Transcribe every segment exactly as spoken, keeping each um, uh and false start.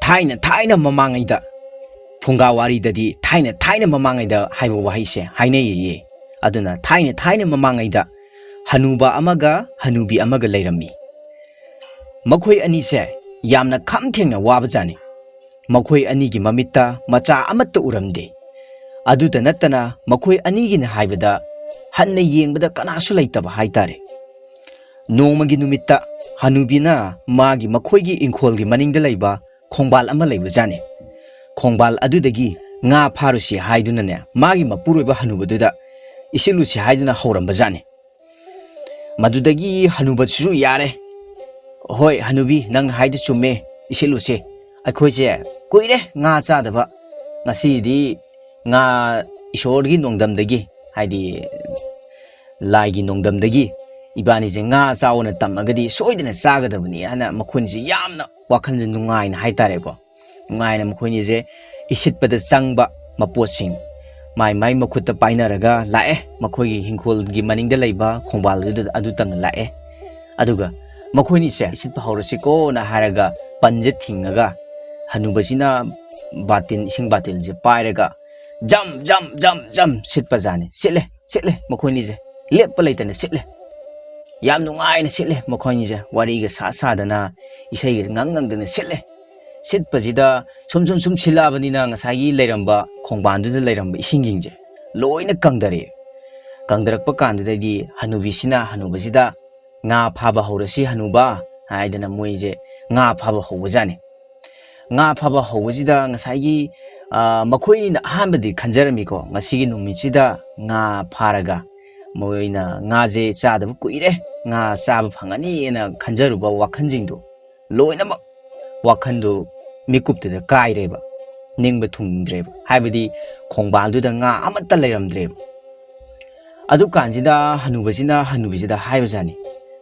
ꯊꯥꯏꯅ ꯊꯥꯏꯅ ꯃꯃꯥꯡꯉꯩꯗ, ꯐꯨꯡꯒꯥ ꯋꯥꯔꯤꯗꯗꯤ ꯊꯥꯏꯅ ꯊꯥꯏꯅ ꯃꯃꯥꯡꯉꯩꯗ ꯍꯥꯏꯕ ꯋꯥꯍꯩꯁꯦ ꯍꯥꯏꯅꯩꯌꯦ꯫ ꯑꯗꯨꯅ ꯊꯥꯏꯅ ꯊꯥꯏꯅ ꯃꯃꯥꯡꯉꯩꯗ ꯍꯅꯨꯕ ꯑꯃꯒ ꯍꯅꯨꯕꯤ ꯑꯃꯒ ꯂꯩꯔꯝꯃꯤ꯫ ꯃꯈꯣꯏ ꯑꯅꯤꯁꯦ ꯌꯥꯝꯅ ꯈꯝ ꯊꯦꯡꯅ ꯋꯥꯕꯖꯥꯠꯅꯤ꯫ ꯃꯈꯣꯏ ꯑꯅꯤꯒꯤ ꯃꯃꯤꯠꯇ ꯃꯆꯥ ꯑꯃꯠꯇ ꯎꯔꯝꯗꯦ꯫ ꯑꯗꯨꯇ ꯅꯠꯇꯅ ꯃꯈꯣꯏ ꯑꯅꯤꯒꯤꯅ ꯍꯥꯏꯕꯗ ꯍꯟꯅ ꯌꯦꯡꯕꯗ ꯀꯅꯥꯁꯨ ꯂꯩꯇꯕ ꯍꯥꯏꯇꯥꯔꯦ꯫ ꯅꯣꯡꯃꯒꯤ ꯅꯨꯃꯤꯠꯇ ꯍꯅꯨꯕꯤꯅ ꯃꯥꯒꯤ, ꯃꯈꯣꯏꯒꯤ ꯏꯪꯈꯣꯜꯒꯤ ꯃꯅꯤꯡꯗ ꯂꯩꯕ ꯈꯣꯡꯕꯥꯜ ꯑꯃ ꯂꯩꯕꯖꯥꯠꯅꯤ꯫ ꯈꯣꯡꯕꯥꯜ ꯑꯗꯨꯗꯒꯤ ꯉꯥ ꯐꯥꯔꯨꯁꯤ ꯍꯥꯏꯗꯨꯅꯅꯦ, ꯃꯥꯒꯤ ꯃꯄꯨꯔꯣꯏꯕ ꯍꯅꯨꯕꯗꯨꯗ ꯏꯁꯤꯠꯂꯨꯁꯤ ꯍꯥꯏꯗꯨꯅ ꯍꯧꯔꯝꯕꯖꯥꯠꯅꯤ꯫ ꯃꯗꯨꯗꯒꯤ ꯍꯅꯨꯕꯁꯤꯁꯨ ꯌꯥꯔꯦ, "ꯍꯣꯏ ꯍꯅꯨꯕꯤ, ꯅꯪ ꯍꯥꯏꯗꯨ ꯆꯨꯝꯃꯦ, ꯏꯁꯤꯠꯂꯨꯁꯦ꯫ ꯑꯩꯈꯣꯏꯁꯦ ꯀꯨꯏꯔꯦ ꯉꯥ ꯆꯥꯗꯕ꯫ ꯉꯁꯤꯗꯤ ꯉꯥ ꯏꯁꯣꯔꯒꯤ ꯅꯣꯡꯗꯝꯗꯒꯤ, ꯍꯥꯏꯗꯤ ꯂꯥꯏꯒꯤ ꯅꯣꯡꯗꯝꯗꯒꯤ ꯏꯕꯥꯅꯤꯁꯦ ꯉꯥ ꯆꯥꯎꯅ ꯇꯝꯃꯒꯗꯤ ꯁꯣꯏꯗꯅ ꯆꯥꯒꯗꯕꯅꯤ" ꯍꯥꯏꯅ ꯃꯈꯣꯏꯅꯤꯁꯦ ꯌꯥꯝꯅ ꯋꯥꯈꯜꯁꯦ ꯅꯨꯡꯉꯥꯏꯅ ꯍꯥꯏꯇꯥꯔꯦꯀꯣ, ꯅꯨꯡꯉꯥꯏꯅ ꯃꯈꯣꯏꯅꯤꯁꯦ ꯏꯁꯤꯠꯄꯗ ꯆꯪꯕ ꯃꯄꯣꯠꯁꯤꯡ ꯃꯥꯏ ꯃꯥꯏ ꯃꯈꯨꯠꯇ ꯄꯥꯏꯅꯔꯒ ꯂꯥꯛꯑꯦ꯫ ꯃꯈꯣꯏꯒꯤ ꯍꯤꯡꯈꯣꯜꯒꯤ ꯃꯅꯤꯡꯗ ꯂꯩꯕ ꯈꯣꯡꯕꯥꯜꯗꯨꯗ ꯑꯗꯨ ꯇꯝꯅ ꯂꯥꯛꯑꯦ꯫ ꯑꯗꯨꯒ ꯃꯈꯣꯏꯅꯤꯁꯦ ꯏꯁꯤꯠꯄ ꯍꯧꯔꯁꯤꯀꯣꯅ ꯍꯥꯏꯔꯒ ꯄꯟꯁꯦ ꯊꯤꯡꯉꯒ ꯍꯅꯨꯕꯁꯤꯅ ꯕꯥꯇꯤꯟ, ꯏꯁꯤꯡ ꯕꯥꯇꯤꯟꯁꯦ ꯄꯥꯏꯔꯒ ꯖꯝ, ꯖꯝ, ꯖꯝ, ꯖꯝ ꯁꯤꯠꯄꯖꯥꯠꯅꯤ꯫ ꯁꯤꯠꯂꯦ, ꯁꯤꯠꯂꯦ ꯃꯈꯣꯏꯅꯤꯁꯦ꯫ ꯂꯦꯞꯄ ꯂꯩꯇꯅ ꯁꯤꯠꯂꯦ꯫ ꯌꯥꯝ ꯅꯨꯡꯉꯥꯏꯅ ꯁꯤꯠꯂꯦ ꯃꯈꯣꯏꯅꯤꯁꯦ꯫ ꯋꯥꯔꯤꯒ ꯁꯥ ꯁꯥꯗꯅ, ꯏꯁꯩꯒ ꯉꯪ ꯉꯪꯗꯅ ꯁꯤꯠꯂꯦ꯫ ꯁꯤꯠꯄꯁꯤꯗ ꯁꯨꯝ, ꯁꯨꯝ, ꯁꯨꯝ ꯁꯤꯠꯂꯛꯑꯕꯅꯤꯅ ꯉꯁꯥꯏꯒꯤ ꯂꯩꯔꯝꯕ ꯈꯣꯡꯕꯥꯟꯗꯨꯗ ꯂꯩꯔꯝꯕ ꯏꯁꯤꯡꯁꯤꯡꯁꯦ ꯂꯣꯏꯅ ꯀꯪꯗꯔꯛꯑꯦ꯫ ꯀꯪꯗꯔꯛꯄ ꯀꯥꯟꯗꯨꯗꯩꯗꯤ ꯍꯅꯨꯕꯤꯁꯤꯅ ꯍꯅꯨꯕꯁꯤꯗ "ꯉꯥ ꯐꯥꯕ ꯍꯧꯔꯁꯤ ꯍꯅꯨꯕ" ꯍꯥꯏꯗꯅ ꯃꯣꯏꯁꯦ ꯉꯥ ꯐꯥꯕ ꯍꯧꯕꯖꯥꯠꯅꯤ꯫ ꯉꯥ ꯐꯥꯕ ꯍꯧꯕꯁꯤꯗ ꯉꯁꯥꯏꯒꯤ, ꯑ, ꯃꯈꯣꯏꯅ ꯑꯍꯥꯟꯕꯗꯤ ꯈꯟꯖꯔꯝꯃꯤꯀꯣ, ꯉꯁꯤꯒꯤ ꯅꯨꯃꯤꯠꯁꯤꯗ ꯉꯥ ꯐꯥꯔꯒ ꯃꯣꯏꯅ ꯉꯥꯁꯦ ꯆꯥꯗꯕ ꯀꯨꯏꯔꯦ, ꯉꯥ ꯆꯥꯕ ꯐꯪꯉꯅꯤꯅ ꯈꯟꯖꯔꯨꯕ ꯋꯥꯈꯜꯁꯤꯡꯗꯣ ꯂꯣꯏꯅꯃꯛ, ꯋꯥꯈꯜꯗꯨ ꯃꯤꯀꯨꯞꯇꯨꯗ ꯀꯥꯏꯔꯦꯕ, ꯅꯤꯡꯕ ꯊꯨꯡꯗ꯭ꯔꯦꯕ, ꯍꯥꯏꯕꯗꯤ ꯈꯣꯡꯕꯥꯜꯗꯨꯗ ꯉꯥ ꯑꯃꯠꯇ ꯂꯩꯔꯝꯗ꯭ꯔꯦꯕ꯫ ꯑꯗꯨꯀꯥꯟꯁꯤꯗ ꯍꯅꯨꯕꯁꯤꯅ ꯍꯅꯨꯕꯤꯁꯤꯗ ꯍꯥꯏꯕꯖꯥꯠꯅꯤ,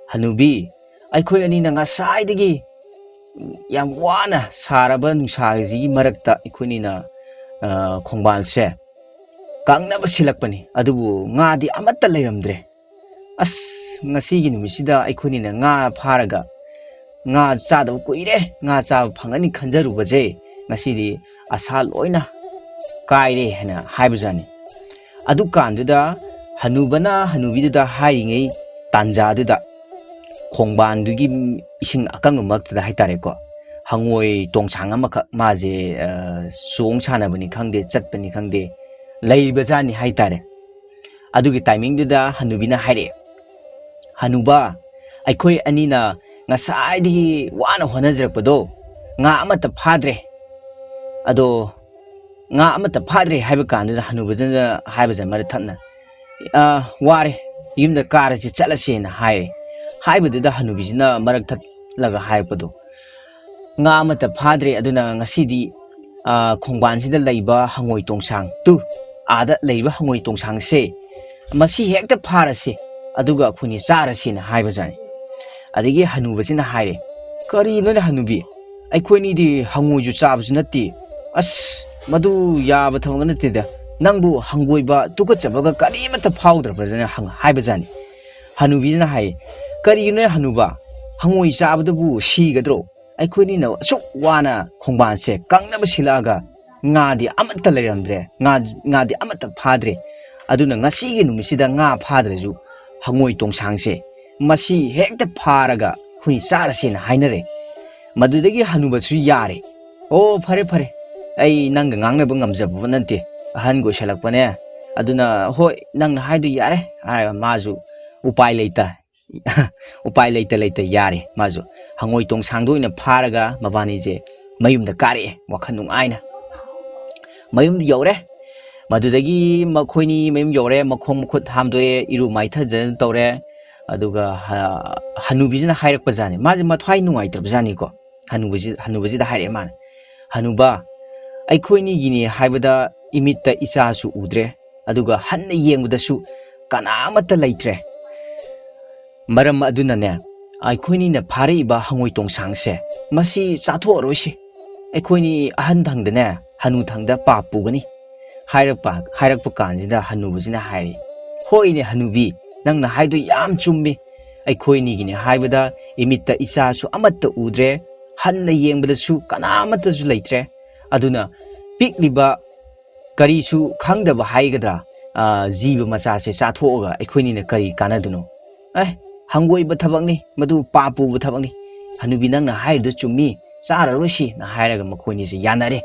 "ꯍꯅꯨꯕꯤ, ꯑꯩꯈꯣꯏ ꯑꯅꯤꯅ ꯉꯁꯥꯏꯗꯒꯤ ꯌꯥꯝ ꯋꯥꯅ ꯁꯥꯔꯕ ꯅꯨꯡꯁꯥꯁꯤꯒꯤ ꯃꯔꯛꯇ ꯑꯩꯈꯣꯏꯅꯤꯅ, ꯑ, ꯈꯣꯡꯕꯥꯜꯁꯦ ꯀꯪꯅꯕ ꯁꯤꯜꯂꯛꯄꯅꯤ, ꯑꯗꯨꯕꯨ ꯉꯥꯗꯤ ꯑꯃꯠꯇ ꯂꯩꯔꯝꯗ꯭ꯔꯦ꯫ ꯑꯁ, ꯉꯁꯤꯒꯤ ꯅꯨꯃꯤꯠꯁꯤꯗ ꯑꯩꯈꯣꯏꯅꯤꯅ ꯉꯥ ꯐꯥꯔꯒ ꯉꯥ ꯆꯥꯗꯕ ꯀꯨꯏꯔꯦ, ꯉꯥ ꯆꯥꯕ ꯐꯪꯒꯅꯤ ꯈꯟꯖꯔꯨꯕꯁꯦ ꯉꯁꯤꯗꯤ ꯑꯁꯥ ꯂꯣꯏꯅ ꯀꯥꯏꯔꯦ" ꯍꯥꯏꯅ ꯍꯥꯏꯕꯖꯥꯠꯅꯤ꯫ ꯑꯗꯨꯀꯥꯟꯗꯨꯗ ꯍꯅꯨꯕꯅ ꯍꯅꯨꯕꯤꯗꯨꯗ ꯍꯥꯏꯔꯤꯉꯩ ꯇꯥꯟꯖꯥꯗꯨꯗ, ꯈꯣꯡꯕꯥꯟꯗꯨꯒꯤ ꯏꯁꯤꯡ ꯑꯀꯪꯕ ꯃꯔꯛꯇꯨꯗ ꯍꯥꯏꯇꯥꯔꯦꯀꯣ, ꯍꯪꯉꯣꯏ ꯇꯣꯡꯁꯥꯡ ꯑꯃꯈꯛ ꯃꯥꯁꯦ, ꯑ, ꯆꯣꯡ ꯁꯥꯟꯅꯕꯅꯤ ꯈꯪꯗꯦ, ꯆꯠꯄꯅꯤ ꯈꯪꯗꯦ, ꯂꯩꯔꯤꯕꯖꯥꯠꯅꯤ ꯍꯥꯏꯇꯥꯔꯦ꯫ ꯑꯗꯨꯒꯤ ꯇꯥꯏꯃꯤꯡꯗꯨꯗ ꯍꯅꯨꯕꯤꯅ ꯍꯥꯏꯔꯛꯑꯦ, "ꯍꯅꯨꯕ, ꯑꯩꯈꯣꯏ ꯑꯅꯤꯅ ꯉꯁꯥꯏꯗꯒꯤ ꯋꯥꯅ ꯍꯣꯠꯅꯖꯔꯛꯄꯗꯣ ꯉꯥ ꯑꯃꯠꯇ ꯐꯥꯗ꯭ꯔꯦ꯫ ꯑꯗꯣ ꯉꯥ ꯑꯃꯠꯇ ꯐꯥꯗ꯭ꯔꯦ" ꯍꯥꯏꯕ ꯀꯥꯟꯗꯨꯗ ꯍꯅꯨꯕꯗꯨꯅ ꯍꯥꯏꯕꯁꯦ ꯃꯔꯛ ꯊꯠꯅ, "ꯑ, ꯋꯥꯔꯦ, ꯌꯨꯝꯗ ꯀꯥꯔꯁꯤ, ꯆꯠꯂꯁꯦꯅ" ꯍꯥꯏꯔꯦ꯫ ꯍꯥꯏꯕꯗꯨꯗ ꯍꯅꯨꯕꯤꯁꯤꯅ ꯃꯔꯛ ꯊꯠꯂꯒ ꯍꯥꯏꯔꯛꯄꯗꯣ, "ꯉꯥ ꯑꯃꯠꯇ ꯐꯥꯗ꯭ꯔꯦ, ꯑꯗꯨꯅ ꯉꯁꯤꯗꯤ, ꯑ, ꯈꯣꯡꯕꯥꯟꯁꯤꯗ ꯂꯩꯕ ꯍꯪꯉꯣꯏ ꯇꯣꯡꯁꯥꯡ, ꯇꯨ, ꯑꯥꯗ ꯂꯩꯕ ꯍꯪꯉꯣꯏ ꯇꯣꯡꯁꯥꯡꯁꯦ, ꯃꯁꯤ ꯍꯦꯛꯇ ꯐꯥꯔꯁꯤ, ꯑꯗꯨꯒ ꯑꯩꯈꯣꯏꯅꯤ ꯆꯥꯔꯁꯤꯅ" ꯍꯥꯏꯕꯖꯥꯠꯅꯤ꯫ ꯑꯗꯒꯤ ꯍꯅꯨꯕꯁꯤꯅ ꯍꯥꯏꯔꯦ, "ꯀꯔꯤꯅꯣꯅꯦ ꯍꯅꯨꯕꯤ, ꯑꯩꯈꯣꯏꯅꯤꯗꯤ ꯍꯪꯉꯣꯏꯁꯨ ꯆꯥꯕꯁꯨ ꯅꯠꯇꯦ꯫ ꯑꯁ, ꯃꯗꯨ ꯌꯥꯕ ꯊꯕꯛ ꯅꯠꯇꯦꯗ꯫ ꯅꯪꯕꯨ ꯍꯪꯒꯣꯏꯕ, ꯇꯨꯀꯠꯆꯕꯒ ꯀꯔꯤꯃꯠꯇ ꯐꯥꯎꯗ꯭ꯔꯕ꯭ꯔꯥꯅ" ꯍꯪ-, ꯍꯥꯏꯕꯖꯥꯠꯅꯤ꯫ ꯍꯅꯨꯕꯤꯁꯤꯅ ꯍꯥꯏ, "ꯀꯔꯤꯒꯤꯅꯣ ꯍꯅꯨꯕ? ꯍꯪꯉꯣꯏ ꯆꯥꯕꯗꯨꯕꯨ ꯁꯤꯒꯗ꯭ꯔꯣ? ꯑꯩꯈꯣꯏꯅꯤꯅ ꯑꯁꯨꯛ ꯋꯥꯅ ꯈꯣꯡꯕꯥꯟꯁꯦ ꯀꯪꯅꯕ ꯁꯤꯜꯂꯛꯑꯒ ꯉꯥꯗꯤ ꯑꯃꯠꯇ ꯂꯩꯔꯝꯗ꯭ꯔꯦ, ꯉꯥ, ꯉꯥꯗꯤ ꯑꯃꯠꯇ ꯐꯥꯗ꯭ꯔꯦ꯫ ꯑꯗꯨꯅ ꯉꯁꯤꯒꯤ ꯅꯨꯃꯤꯠꯁꯤꯗ ꯉꯥ ꯐꯥꯗ꯭ꯔꯁꯨ ꯍꯪꯉꯣꯏ ꯇꯣꯡꯁꯥꯡꯁꯦ ꯃꯁꯤ ꯍꯦꯛꯇ ꯐꯥꯔꯒ ꯑꯩꯈꯣꯏ ꯆꯥꯔꯁꯦꯅ ꯍꯥꯏꯅꯔꯦ"꯫ ꯃꯗꯨꯗꯒꯤ ꯍꯅꯨꯕꯁꯨ ꯌꯥꯔꯦ꯫ "ꯑꯣ, ꯐꯔꯦ, ꯐꯔꯦ, ꯑꯩ ꯅꯪꯒ ꯉꯥꯡꯅꯕ ꯉꯝꯖꯕ ꯅꯠꯇꯦ, ꯑꯍꯟꯒ ꯑꯣꯏꯁꯜꯂꯛꯄꯅꯦ꯫ ꯑꯗꯨꯅ ꯍꯣꯏ, ꯅꯪꯅ ꯍꯥꯏꯗꯣ ꯌꯥꯔꯦ" ꯍꯥꯏꯔꯒ ꯃꯥꯁꯨ ꯎꯄꯥꯏ ꯂꯩꯇ, ꯎꯄꯥꯏ ꯂꯩꯇ ꯂꯩꯇ ꯌꯥꯔꯦ꯫ ꯃꯥꯁꯨ ꯍꯪꯉꯣꯏ ꯇꯣꯡꯁꯥꯡꯗꯣ ꯑꯣꯏꯅ ꯐꯥꯔꯒ ꯃꯕꯥꯅꯤꯁꯦ ꯃꯌꯨꯝꯗ ꯀꯥꯔꯛꯑꯦ, ꯋꯥꯈꯜ ꯅꯨꯡꯉꯥꯏꯅ꯫ ꯃꯌꯨꯝꯗ ꯌꯧꯔꯦ꯫ ꯃꯗꯨꯗꯒꯤ ꯃꯈꯣꯏꯅꯤ ꯃꯌꯨꯝ ꯌꯧꯔꯦ, ꯃꯈꯣꯡ ꯃꯈꯨꯠ ꯍꯥꯝꯗꯣꯛꯑꯦ, ꯏꯔꯨ ꯃꯥꯏꯊꯖꯅ ꯇꯧꯔꯦ꯫ ꯑꯗꯨꯒ ꯍ-, ꯍꯅꯨꯕꯤꯁꯤꯅ ꯍꯥꯏꯔꯛꯄꯖꯥꯠꯅꯤ, ꯃꯥꯁꯦ ꯃꯊ꯭ꯋꯥꯏ ꯅꯨꯡꯉꯥꯏꯇ꯭ꯔꯕꯖꯥꯠꯅꯤꯀꯣ꯫ ꯍꯅꯨꯕꯁꯤ-, ꯍꯅꯨꯕꯁꯤꯗ ꯍꯥꯏꯔꯛꯑꯦ ꯃꯥꯅ, "ꯍꯅꯨꯕ, ꯑꯩꯈꯣꯏꯅꯤꯒꯤꯅꯦ ꯍꯥꯏꯕꯗ ꯏꯃꯤꯠꯇ ꯏꯆꯥꯁꯨ ꯎꯗ꯭ꯔꯦ, ꯑꯗꯨꯒ ꯍꯟꯅ ꯌꯦꯡꯕꯗꯁꯨ ꯀꯅꯥ ꯑꯃꯠꯇ ꯂꯩꯇ꯭ꯔꯦ꯫ ꯃꯔꯝ ꯑꯗꯨꯅꯅꯦ, ꯑꯩꯈꯣꯏꯅꯤꯅ ꯐꯥꯔꯛꯏꯕ ꯍꯪꯉꯣꯏ ꯇꯣꯡꯁꯥꯡꯁꯦ, ꯃꯁꯤ ꯆꯥꯊꯣꯛꯑꯔꯣꯏꯁꯤ꯫ ꯑꯩꯈꯣꯏꯅꯤ ꯑꯍꯟ ꯊꯪꯗꯅꯦ, ꯍꯅꯨ ꯊꯪꯗ ꯄꯥꯞ ꯄꯨꯒꯅꯤ" ꯍꯥꯏꯔꯛꯄ, ꯍꯥꯏꯔꯛꯄ ꯀꯥꯟꯁꯤꯗ ꯍꯅꯨꯕꯁꯤꯅ ꯍꯥꯏꯔꯤ, "ꯍꯣꯏꯅꯦ ꯍꯅꯨꯕꯤ, ꯅꯪꯅ ꯍꯥꯏꯗꯣ ꯌꯥꯝ ꯆꯨꯝꯃꯤ꯫ ꯑꯩꯈꯣꯏꯅꯤꯒꯤꯅꯤ ꯍꯥꯏꯕꯗ ꯏꯃꯤꯠꯇ ꯏꯆꯥꯁꯨ ꯑꯃꯠꯇ ꯎꯗ꯭ꯔꯦ, ꯍꯟꯅ ꯌꯦꯡꯕꯗꯁꯨ ꯀꯅꯥꯃꯠꯇꯁꯨ ꯂꯩꯇ꯭ꯔꯦ꯫ ꯑꯗꯨꯅ ꯄꯤꯛꯂꯤꯕ ꯀꯔꯤꯁꯨ ꯈꯪꯗꯕ ꯍꯥꯏꯒꯗ꯭ꯔꯥ, ꯑ, ꯖꯤꯕ ꯃꯆꯥꯁꯦ ꯆꯥꯊꯣꯛꯑꯒ ꯑꯩꯈꯣꯏꯅꯤꯅ ꯀꯔꯤ ꯀꯥꯟꯅꯗꯣꯏꯅꯣ? ꯑꯦ, ꯍꯪꯒꯣꯏꯕ ꯊꯕꯛꯅꯤ, ꯃꯗꯨ ꯄꯥꯞ ꯄꯨꯕ ꯊꯕꯛꯅꯤ꯫ ꯍꯅꯨꯕꯤ, ꯅꯪꯅ ꯍꯥꯏꯔꯤꯗꯨ ꯆꯨꯝꯃꯤ, ꯆꯥꯔꯔꯣꯏꯁꯤꯅ ꯍꯥꯏꯔꯒ ꯃꯈꯣꯏꯅꯤꯁꯦ ꯌꯥꯅꯔꯦ꯫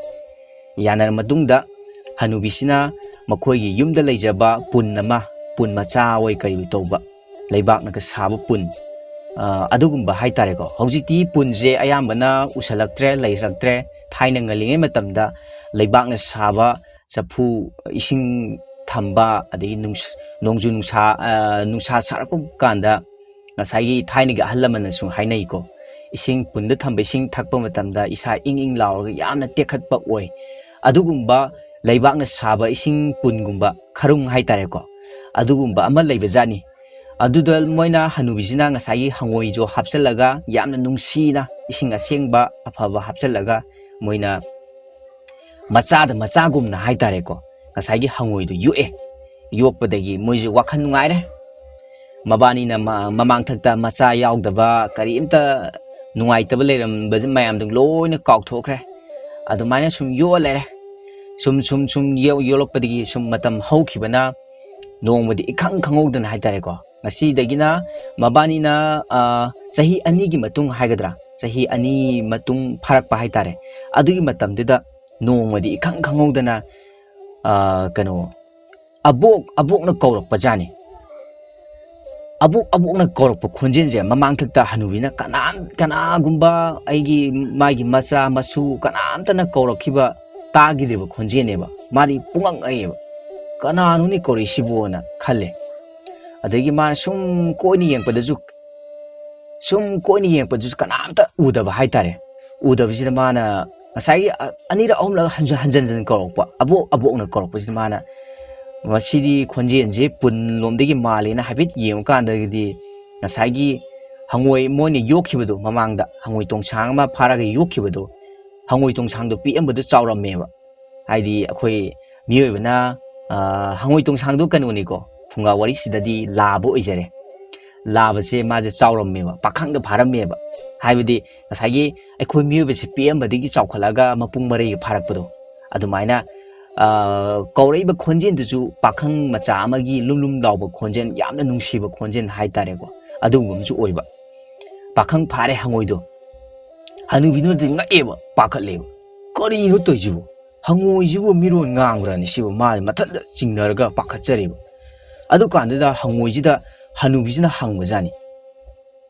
ꯌꯥꯅꯔ ꯃꯇꯨꯡꯗ ꯍꯅꯨꯕꯤꯁꯤꯅ ꯃꯈꯣꯏꯒꯤ ꯌꯨꯝꯗ ꯂꯩꯖꯕ ꯄꯨꯟ ꯑꯃ, ꯄꯨꯟ ꯃꯆꯥ ꯑꯣꯏ ꯀꯔꯤ ꯑꯣꯏ ꯇꯧꯕ, ꯂꯩꯕꯥꯛꯅꯒ ꯁꯥꯕ ꯄꯨꯟ, ꯑ, ꯑꯗꯨꯒꯨꯝꯕ ꯍꯥꯏꯇꯥꯔꯦꯀꯣ꯫ ꯍꯧꯖꯤꯛꯇꯤ ꯄꯨꯟꯁꯦ ꯑꯌꯥꯝꯕꯅ ꯎꯁꯜꯂꯛꯇ꯭ꯔꯦ, ꯂꯩꯔꯛꯇ꯭ꯔꯦ꯫ ꯊꯥꯏꯅ ꯉꯜꯂꯤꯉꯩ ꯃꯇꯝꯗ ꯂꯩꯕꯥꯛꯅ ꯁꯥꯕ ꯆꯐꯨ, ꯏꯁꯤꯡ ꯊꯝꯕ, ꯑꯗꯒꯤ ꯅꯨꯡꯁ-, ꯅꯣꯡꯖꯨ ꯅꯨꯡꯁꯥ, ꯑ, ꯅꯨꯡꯁꯥ ꯁꯥꯔꯛꯄ ꯀꯥꯟꯗ ꯉꯁꯥꯏꯒꯤ ꯊꯥꯏꯅꯒꯤ ꯑꯍꯜ ꯂꯃꯟꯅꯁꯨ ꯍꯥꯏꯅꯩꯀꯣ, ꯏꯁꯤꯡ, ꯄꯨꯟꯗ ꯊꯝꯕ ꯏꯁꯤꯡ ꯊꯛꯄ ꯃꯇꯝꯗ ꯏꯁꯥ ꯏꯪ ꯏꯪ ꯂꯥꯎꯔꯒ ꯌꯥꯝꯅ ꯇꯦꯛꯈꯠꯄ ꯑꯣꯏ꯫ ꯑꯗꯨꯒꯨꯝꯕ ꯂꯩꯕꯥꯛꯅ ꯁꯥꯕ ꯏꯁꯤꯡ ꯄꯨꯟꯒꯨꯝꯕ, ꯈꯔꯨꯡ ꯍꯥꯏꯇꯥꯔꯦꯀꯣ, ꯑꯗꯨꯒꯨꯝꯕ ꯑꯃ ꯂꯩꯕꯖꯥꯠꯅꯤ꯫ ꯑꯗꯨꯗ ꯃꯣꯏꯅ ꯍꯅꯨꯕꯤꯁꯤꯅ ꯉꯁꯥꯏꯒꯤ ꯍꯪꯉꯣꯏꯁꯨ ꯍꯥꯞꯆꯤꯜꯂꯒ ꯌꯥꯝꯅ ꯅꯨꯡꯁꯤꯅ ꯏꯁꯤꯡ ꯑꯁꯦꯡꯕ ꯑꯐꯕ ꯍꯥꯞꯆꯤꯜꯂꯒ ꯃꯣꯏꯅ ꯃꯆꯥꯗ ꯃꯆꯥꯒꯨꯝꯅ ꯍꯥꯏꯇꯥꯔꯦꯀꯣ, ꯉꯁꯥꯏꯒꯤ ꯍꯪꯉꯣꯏꯗꯨ ꯌꯣꯛꯑꯦ꯫ ꯌꯣꯛꯄꯗꯒꯤ ꯃꯣꯏꯁꯨ ꯋꯥꯈꯜ ꯅꯨꯡꯉꯥꯏꯔꯦ꯫ ꯃꯕꯥꯅꯤꯅ ꯃ-, ꯃꯃꯥꯡꯊꯛꯇ ꯃꯆꯥ ꯌꯥꯎꯗꯕ, ꯀꯔꯤꯝꯇ ꯅꯨꯡꯉꯥꯏꯇꯕ ꯂꯩꯔꯝꯕꯁꯦ ꯃꯌꯥꯝꯗꯨ ꯂꯣꯏꯅ ꯀꯥꯎꯊꯣꯛꯈ꯭ꯔꯦ꯫ ꯑꯗꯨꯃꯥꯏꯅ ꯁꯨꯝ ꯌꯣꯛꯑ ꯂꯩꯔꯦ꯫ ꯁꯨꯝ, ꯁꯨꯝ, ꯁꯨꯝ ꯌꯣꯛ-, ꯌꯣꯛꯂꯛꯄꯗꯒꯤ ꯁꯨꯝ ꯃꯇꯝ ꯍꯧꯈꯤꯕꯅ ꯅꯣꯡꯃꯗꯤ ꯏꯈꯪ ꯈꯪꯍꯧꯗꯅ ꯍꯥꯏꯇꯥꯔꯦꯀꯣ, ꯉꯁꯤꯗꯒꯤꯅ ꯃꯕꯥꯅꯤꯅ, ꯑ, ꯆꯍꯤ ꯑꯅꯤꯒꯤ ꯃꯇꯨꯡ ꯍꯥꯏꯒꯗ꯭ꯔꯥ, ꯆꯍꯤ ꯑꯅꯤ ꯃꯇꯨꯡ ꯐꯥꯔꯛꯄ ꯍꯥꯏꯇꯥꯔꯦ, ꯑꯗꯨꯒꯤ ꯃꯇꯝꯗꯨꯗ ꯅꯣꯡꯃꯗꯤ ꯏꯈꯪ ꯈꯪꯍꯧꯗꯅ, ꯑ, ꯀꯩꯅꯣ, "ꯑꯕꯣꯛ, ꯑꯕꯣꯛꯅ ꯀꯧꯔꯛꯄ ꯖꯥꯠꯅꯤ꯫" ꯑꯕꯣꯛ, ꯑꯕꯣꯛꯅ ꯀꯧꯔꯛꯄ ꯈꯣꯟꯖꯦꯜꯁꯦ ꯃꯃꯥꯡꯊꯛꯇ ꯍꯅꯨꯕꯤꯅ ꯀꯅꯥꯝ-, ꯀꯅꯥꯒꯨꯝꯕ ꯑꯩꯒꯤ, ꯃꯥꯒꯤ ꯃꯆꯥ ꯃꯁꯨ ꯀꯅꯥꯝꯇꯅ ꯀꯧꯔꯛꯈꯤꯕ ꯇꯥꯈꯤꯗ꯭ꯔꯤꯕ ꯈꯣꯟꯖꯦꯜꯅꯦꯕ꯫ ꯃꯥꯗꯤ ꯄꯨꯡꯉꯛ ꯉꯛꯑꯦꯕ, "ꯀꯅꯥꯅꯣꯅꯦ ꯀꯧꯔꯛꯏꯁꯤꯕꯣꯅ?" ꯈꯜꯂꯦ꯫ ꯑꯗꯒꯤ ꯃꯥꯅ ꯁꯨꯝ ꯀꯣꯏꯅ ꯌꯦꯡꯉꯛꯄꯗꯁꯨ, ꯁꯨꯝ ꯀꯣꯏꯅ ꯌꯦꯡꯉꯛꯄꯗꯁꯨ ꯀꯅꯥꯝꯇ ꯎꯗꯕ ꯍꯥꯏꯇꯥꯔꯦ꯫ ꯎꯗꯕꯁꯤꯗ ꯃꯥꯅ ꯉꯁꯥꯏꯒꯤ ꯑ-, ꯑꯅꯤꯔꯛ ꯑꯍꯨꯝꯂꯛ ꯍꯟꯖ-, ꯍꯟꯖꯟ ꯍꯟꯖꯟ ꯀꯧꯔꯛꯄ, "ꯑꯕꯣꯛ, ꯑꯕꯣꯛꯅ" ꯀꯧꯔꯛꯄꯁꯤꯗ ꯃꯥꯅ ꯃꯁꯤꯗꯤ ꯈꯣꯟꯖꯦꯜꯁꯦ ꯄꯨꯟꯂꯣꯝꯗꯒꯤ ꯃꯥꯜꯂꯦꯅ ꯍꯥꯏꯐꯦꯠ ꯌꯦꯡꯉꯨꯀꯥꯟꯗꯒꯤꯗꯤ ꯉꯁꯥꯏꯒꯤ ꯍꯪꯉꯣꯏ ꯃꯣꯏꯅ ꯌꯣꯛꯈꯤꯕꯗꯣ, ꯃꯃꯥꯡꯗ ꯍꯪꯉꯣꯏ ꯇꯣꯡꯁꯥꯡ ꯑꯃ ꯐꯥꯔꯒ ꯌꯣꯛꯈꯤꯕꯗꯣ, ꯍꯪꯉꯣꯏ ꯇꯣꯡꯁꯥꯡꯗꯣ ꯄꯤꯛꯑꯝꯕꯗꯣ ꯆꯥꯎꯔꯝꯃꯦꯕ꯫ ꯍꯥꯏꯗꯤ ꯑꯩꯈꯣꯏ ꯃꯤꯑꯣꯏꯕꯅ, ꯑ, ꯍꯪꯉꯣꯏ ꯇꯣꯡꯁꯥꯡꯗꯣ ꯀꯩꯅꯣꯅꯤꯀꯣ, ꯐꯨꯡꯒꯥ ꯋꯥꯔꯤꯁꯤꯗꯗꯤ ꯂꯥꯕ ꯑꯣꯏꯖꯔꯦ꯫ ꯂꯥꯕꯁꯦ ꯃꯥꯁꯦ ꯆꯥꯎꯔꯝꯃꯦꯕ, ꯄꯥꯈꯪꯗ ꯐꯥꯔꯝꯃꯦꯕ꯫ ꯍꯥꯏꯕꯗꯤ ꯉꯁꯥꯏꯒꯤ ꯑꯩꯈꯣꯏ ꯃꯤꯑꯣꯏꯕꯁꯦ ꯄꯤꯛꯑꯝꯕꯗꯒꯤ ꯆꯥꯎꯈꯠꯂꯛꯑꯒ ꯃꯄꯨꯡ ꯃꯔꯩ ꯐꯥꯔꯛꯄꯗꯣ, ꯑꯗꯨꯃꯥꯏꯅ, ꯑ, ꯀꯧꯔꯛꯏꯕ ꯈꯣꯟꯖꯦꯜꯗꯨꯁꯨ ꯄꯥꯈꯪ ꯃꯆꯥ ꯑꯃꯒꯤ ꯂꯨꯝ ꯂꯨꯝ ꯂꯥꯎꯕ ꯈꯣꯟꯖꯦꯜ, ꯌꯥꯝꯅ ꯅꯨꯡꯁꯤꯕ ꯈꯣꯟꯖꯦꯜ ꯍꯥꯏꯇꯥꯔꯦꯀꯣ, ꯑꯗꯨꯒꯨꯝꯕ ꯑꯃꯁꯨ ꯑꯣꯏꯕ꯫ ꯄꯥꯈꯪ ꯐꯥꯔꯦ ꯍꯪꯉꯣꯏꯗꯣ꯫ ꯍꯅꯨꯕꯤꯗꯨꯅꯗꯤ ꯉꯛꯑꯦꯕ, ꯄꯥꯈꯠꯂꯦꯕ꯫ "ꯀꯔꯤꯅꯣ ꯇꯧꯔꯤꯁꯤꯕꯨ? ꯍꯪꯉꯣꯏꯁꯤꯕꯨ ꯃꯤꯔꯣꯟ ꯉꯥꯡꯕ꯭ꯔꯅꯦ ꯁꯤꯕꯨ?" ꯃꯥ ꯃꯊꯟꯇ ꯆꯤꯡꯅꯔꯒ ꯄꯥꯈꯠꯆꯔꯦꯕ꯫ ꯑꯗꯨꯀꯥꯟꯗꯨꯗ ꯍꯪꯉꯣꯏꯁꯤꯗ ꯍꯅꯨꯕꯤꯁꯤꯅ ꯍꯪꯕꯖꯥꯠꯅꯤ,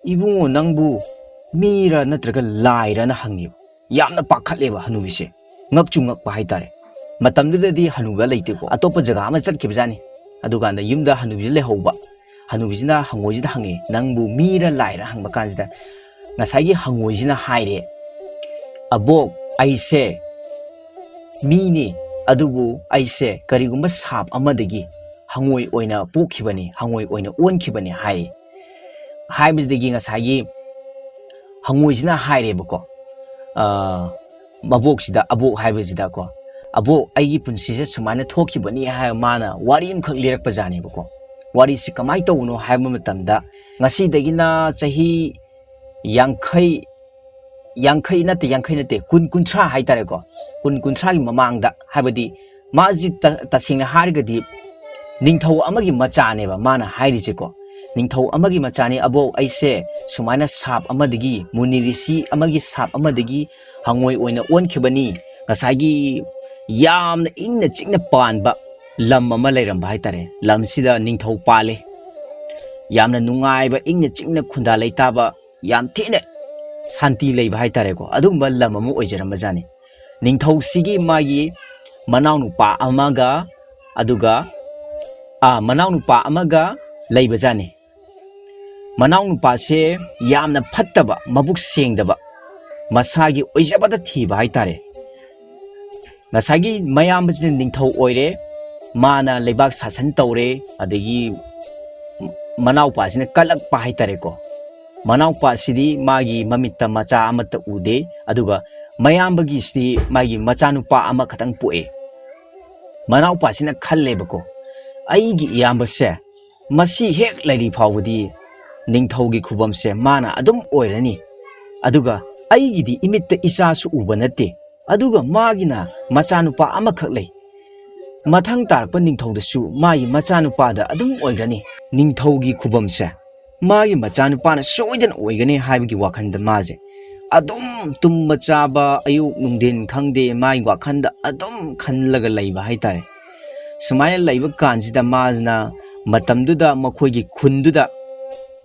"ꯏꯕꯨꯡꯉꯣ, ꯅꯪꯕꯨ ꯃꯤꯔ ꯅꯠꯇ꯭ꯔꯒ ꯂꯥꯏꯔꯅ?" ꯍꯪꯉꯦꯕ꯫ ꯌꯥꯝꯅ ꯄꯥꯈꯠꯂꯦꯕ ꯍꯅꯨꯕꯤꯁꯦ, ꯉꯛꯁꯨ ꯉꯛꯄ ꯍꯥꯏꯇꯥꯔꯦ꯫ ꯃꯇꯝꯗꯨꯗꯗꯤ ꯍꯅꯨꯕ ꯂꯩꯇꯦꯀꯣ, ꯑꯇꯣꯞꯄ ꯖꯒꯥ ꯑꯃ ꯆꯠꯈꯤꯕꯖꯥꯠꯅꯤ꯫ ꯑꯗꯨꯀꯥꯟꯗ ꯌꯨꯝꯗ ꯍꯅꯨꯕꯤꯁꯤ ꯂꯩꯍꯧꯕ꯫ ꯍꯅꯨꯕꯤꯁꯤꯅ ꯍꯪꯉꯣꯏꯁꯤꯗ ꯍꯪꯉꯦ, "ꯅꯪꯕꯨ ꯃꯤꯔ ꯂꯥꯏꯔ?" ꯍꯪꯕ ꯀꯥꯟꯁꯤꯗ ꯉꯁꯥꯏꯒꯤ ꯍꯪꯉꯣꯏꯁꯤꯅ ꯍꯥꯏꯔꯦ, "ꯑꯕꯣꯛ, ꯑꯩꯁꯦ ꯃꯤꯅꯤ, ꯑꯗꯨꯕꯨ ꯑꯩꯁꯦ ꯀꯔꯤꯒꯨꯝꯕ ꯁꯥꯞ ꯑꯃꯗꯒꯤ ꯍꯪꯉꯣꯏ ꯑꯣꯏꯅ ꯄꯣꯛꯈꯤꯕꯅꯤ, ꯍꯪꯉꯣꯏ ꯑꯣꯏꯅ ꯑꯣꯟꯈꯤꯕꯅꯤ" ꯍꯥꯏ꯫ ꯍꯥꯏꯕꯁꯤꯗꯒꯤ ꯉꯁꯥꯏꯒꯤ ꯍꯪꯉꯣꯏꯁꯤꯅ ꯍꯥꯏꯔꯦꯕꯀꯣ, ꯑ, ꯃꯕꯣꯛꯁꯤꯗ, ꯑꯕꯣꯛ ꯍꯥꯏꯕꯁꯤꯗꯀꯣ, "ꯑꯕꯣꯛ, ꯑꯩꯒꯤ ꯄꯨꯟꯁꯤꯁꯦ ꯁꯨꯃꯥꯏꯅ ꯊꯣꯛꯈꯤꯕꯅꯤ" ꯍꯥꯏꯔ ꯃꯥꯅ ꯋꯥꯔꯤ ꯑꯃꯈꯛ ꯂꯤꯔꯛꯄ ꯖꯥꯠꯅꯦꯕꯀꯣ꯫ ꯋꯥꯔꯤꯁꯤ ꯀꯃꯥꯏꯅ ꯇꯧꯕꯅꯣ ꯍꯥꯏꯕ ꯃꯇꯝꯗ, ꯉꯁꯤꯗꯒꯤꯅ ꯆꯍꯤ ꯌꯥꯡꯈꯩ, ꯌꯥꯡꯈꯩ ꯅꯠꯇꯦ, ꯌꯥꯡꯈꯩ ꯅꯠꯇꯦ, ꯀꯨꯟ, ꯀꯨꯟꯊ꯭ꯔꯥ ꯍꯥꯏꯇꯥꯔꯦꯀꯣ, ꯀꯨꯟ, ꯀꯨꯟꯊ꯭ꯔꯥꯒꯤ ꯃꯃꯥꯡꯗ, ꯍꯥꯏꯕꯗꯤ ꯃꯥꯁꯤ ꯇ-, ꯇꯁꯦꯡꯅ ꯍꯥꯏꯔꯒꯗꯤ ꯅꯤꯡꯊꯧ ꯑꯃꯒꯤ ꯃꯆꯥꯅꯦꯕ ꯃꯥꯅ ꯍꯥꯏꯔꯤꯁꯦꯀꯣ꯫ ꯅꯤꯡꯊꯧ ꯑꯃꯒꯤ ꯃꯆꯥꯅꯤ, "ꯑꯕꯣꯛ, ꯑꯩꯁꯦ ꯁꯨꯃꯥꯏꯅ ꯁꯥꯞ ꯑꯃꯗꯒꯤ, ꯃꯨꯅꯤ ꯔꯤꯁꯤ ꯑꯃꯒꯤ ꯁꯥꯞ ꯑꯃꯗꯒꯤ ꯍꯪꯉꯣꯏ ꯑꯣꯏꯅ ꯑꯣꯟꯈꯤꯕꯅꯤ꯫ ꯉꯁꯥꯏꯒꯤ ꯌꯥꯝꯅ ꯏꯪꯅ ꯆꯤꯛꯅ ꯄꯥꯟꯕ ꯂꯝ ꯑꯃ ꯂꯩꯔꯝꯕ ꯍꯥꯏꯇꯥꯔꯦ꯫ ꯂꯝꯁꯤꯗ ꯅꯤꯡꯊꯧ ꯄꯥꯜꯂꯦ꯫ ꯌꯥꯝꯅ ꯅꯨꯡꯉꯥꯏꯕ, ꯏꯪꯅ ꯆꯤꯛꯅ ꯈꯨꯟꯗꯥ ꯂꯩꯇꯥꯕ, ꯌꯥꯝ ꯊꯤꯅ ꯁꯥꯟꯇꯤ ꯂꯩꯕ ꯍꯥꯏꯇꯥꯔꯦꯀꯣ, ꯑꯗꯨꯒꯨꯝꯕ ꯂꯝ ꯑꯃ ꯑꯣꯏꯖꯔꯝꯕ ꯖꯥꯠꯅꯤ꯫ ꯅꯤꯡꯊꯧꯁꯤꯒꯤ ꯃꯥꯒꯤ ꯃꯅꯥꯎꯅꯨꯄꯥ ꯑꯃꯒ, ꯑꯗꯨꯒ, ꯑꯥ, ꯃꯅꯥꯎꯅꯨꯄꯥ ꯑꯃꯒ ꯂꯩꯕꯖꯥꯠꯅꯤ꯫ ꯃꯅꯥꯎꯅꯨꯄꯥꯁꯦ ꯌꯥꯝꯅ ꯐꯠꯇꯕ, ꯃꯕꯨꯛ ꯁꯦꯡꯗꯕ, ꯃꯁꯥꯒꯤ ꯑꯣꯏꯖꯕꯗ ꯊꯤꯕ ꯍꯥꯏꯇꯥꯔꯦ꯫ ꯉꯁꯥꯏꯒꯤ ꯃꯌꯥꯝꯕꯁꯤꯅ ꯅꯤꯡꯊꯧ ꯑꯣꯏꯔꯦ, ꯃꯥꯅ ꯂꯩꯕꯥꯛ ꯁꯥꯁꯟ ꯇꯧꯔꯦ, ꯑꯗꯒꯤ ꯃꯅꯥꯎꯄꯥꯁꯤꯅ ꯀꯜꯂꯛꯄ ꯍꯥꯏꯇꯥꯔꯦꯀꯣ꯫ ꯃꯅꯥꯎꯄꯥꯁꯤꯗꯤ ꯃꯥꯒꯤ ꯃꯃꯤꯠꯇ ꯃꯆꯥ ꯑꯃꯠꯇ ꯎꯗꯦ, ꯑꯗꯨꯒ ꯃꯌꯥꯝꯕꯒꯤꯁꯤꯗꯤ ꯃꯥꯒꯤ ꯃꯆꯥꯅꯨꯄꯥ ꯑꯃꯈꯛꯇꯪ ꯄꯣꯛꯑꯦ꯫ ꯃꯅꯥꯎꯄꯥꯁꯤꯅ ꯈꯜꯂꯦꯕꯀꯣ, "ꯑꯩꯒꯤ ꯏꯌꯥꯝꯕꯁꯦ ꯃꯁꯤ ꯍꯦꯛ ꯂꯩꯔꯤ ꯐꯥꯎꯕꯗꯤ ꯅꯤꯡꯊꯧꯒꯤ ꯈꯨꯕꯝꯁꯦ ꯃꯥꯅ ꯑꯗꯨꯝ ꯑꯣꯏꯔꯅꯤ꯫ ꯑꯗꯨꯒ ꯑꯩꯒꯤꯗꯤ ꯏꯃꯤꯠꯇ ꯏꯆꯥꯁꯨ ꯎꯕ ꯅꯠꯇꯦ꯫ ꯑꯗꯨꯒ ꯃꯥꯒꯤꯅ ꯃꯆꯥꯅꯨꯄꯥ ꯑꯃꯈꯛ ꯂꯩ꯫ ꯃꯊꯪ ꯇꯥꯔꯛꯄ ꯅꯤꯡꯊꯧꯗꯁꯨ ꯃꯥꯒꯤ ꯃꯆꯥꯅꯨꯄꯥꯗ ꯑꯗꯨꯝ ꯑꯣꯏꯒꯅꯤ꯫ ꯅꯤꯡꯊꯧꯒꯤ ꯈꯨꯕꯝꯁꯦ ꯃꯥꯒꯤ ꯃꯆꯥꯅꯨꯄꯥꯅ ꯁꯣꯏꯗꯅ ꯑꯣꯏꯒꯅꯤ ꯍꯥꯏꯕꯒꯤ ꯋꯥꯈꯜꯗ ꯃꯥꯁꯦ ꯑꯗꯨꯝ ꯇꯨꯝꯕ ꯆꯥꯕ, ꯑꯌꯨꯛ ꯅꯨꯡꯊꯤꯟ ꯈꯪꯗꯦ, ꯃꯥꯒꯤ ꯋꯥꯈꯜꯗ ꯑꯗꯨꯝ ꯈꯜꯂꯒ ꯂꯩꯕ ꯍꯥꯏꯇꯥꯔꯦ꯫ ꯁꯨꯃꯥꯏꯅ ꯂꯩꯕ ꯀꯥꯟꯁꯤꯗ ꯃꯥꯁꯤꯅ ꯃꯇꯝꯗꯨꯗ ꯃꯈꯣꯏꯒꯤ ꯈꯨꯟꯗꯨꯗ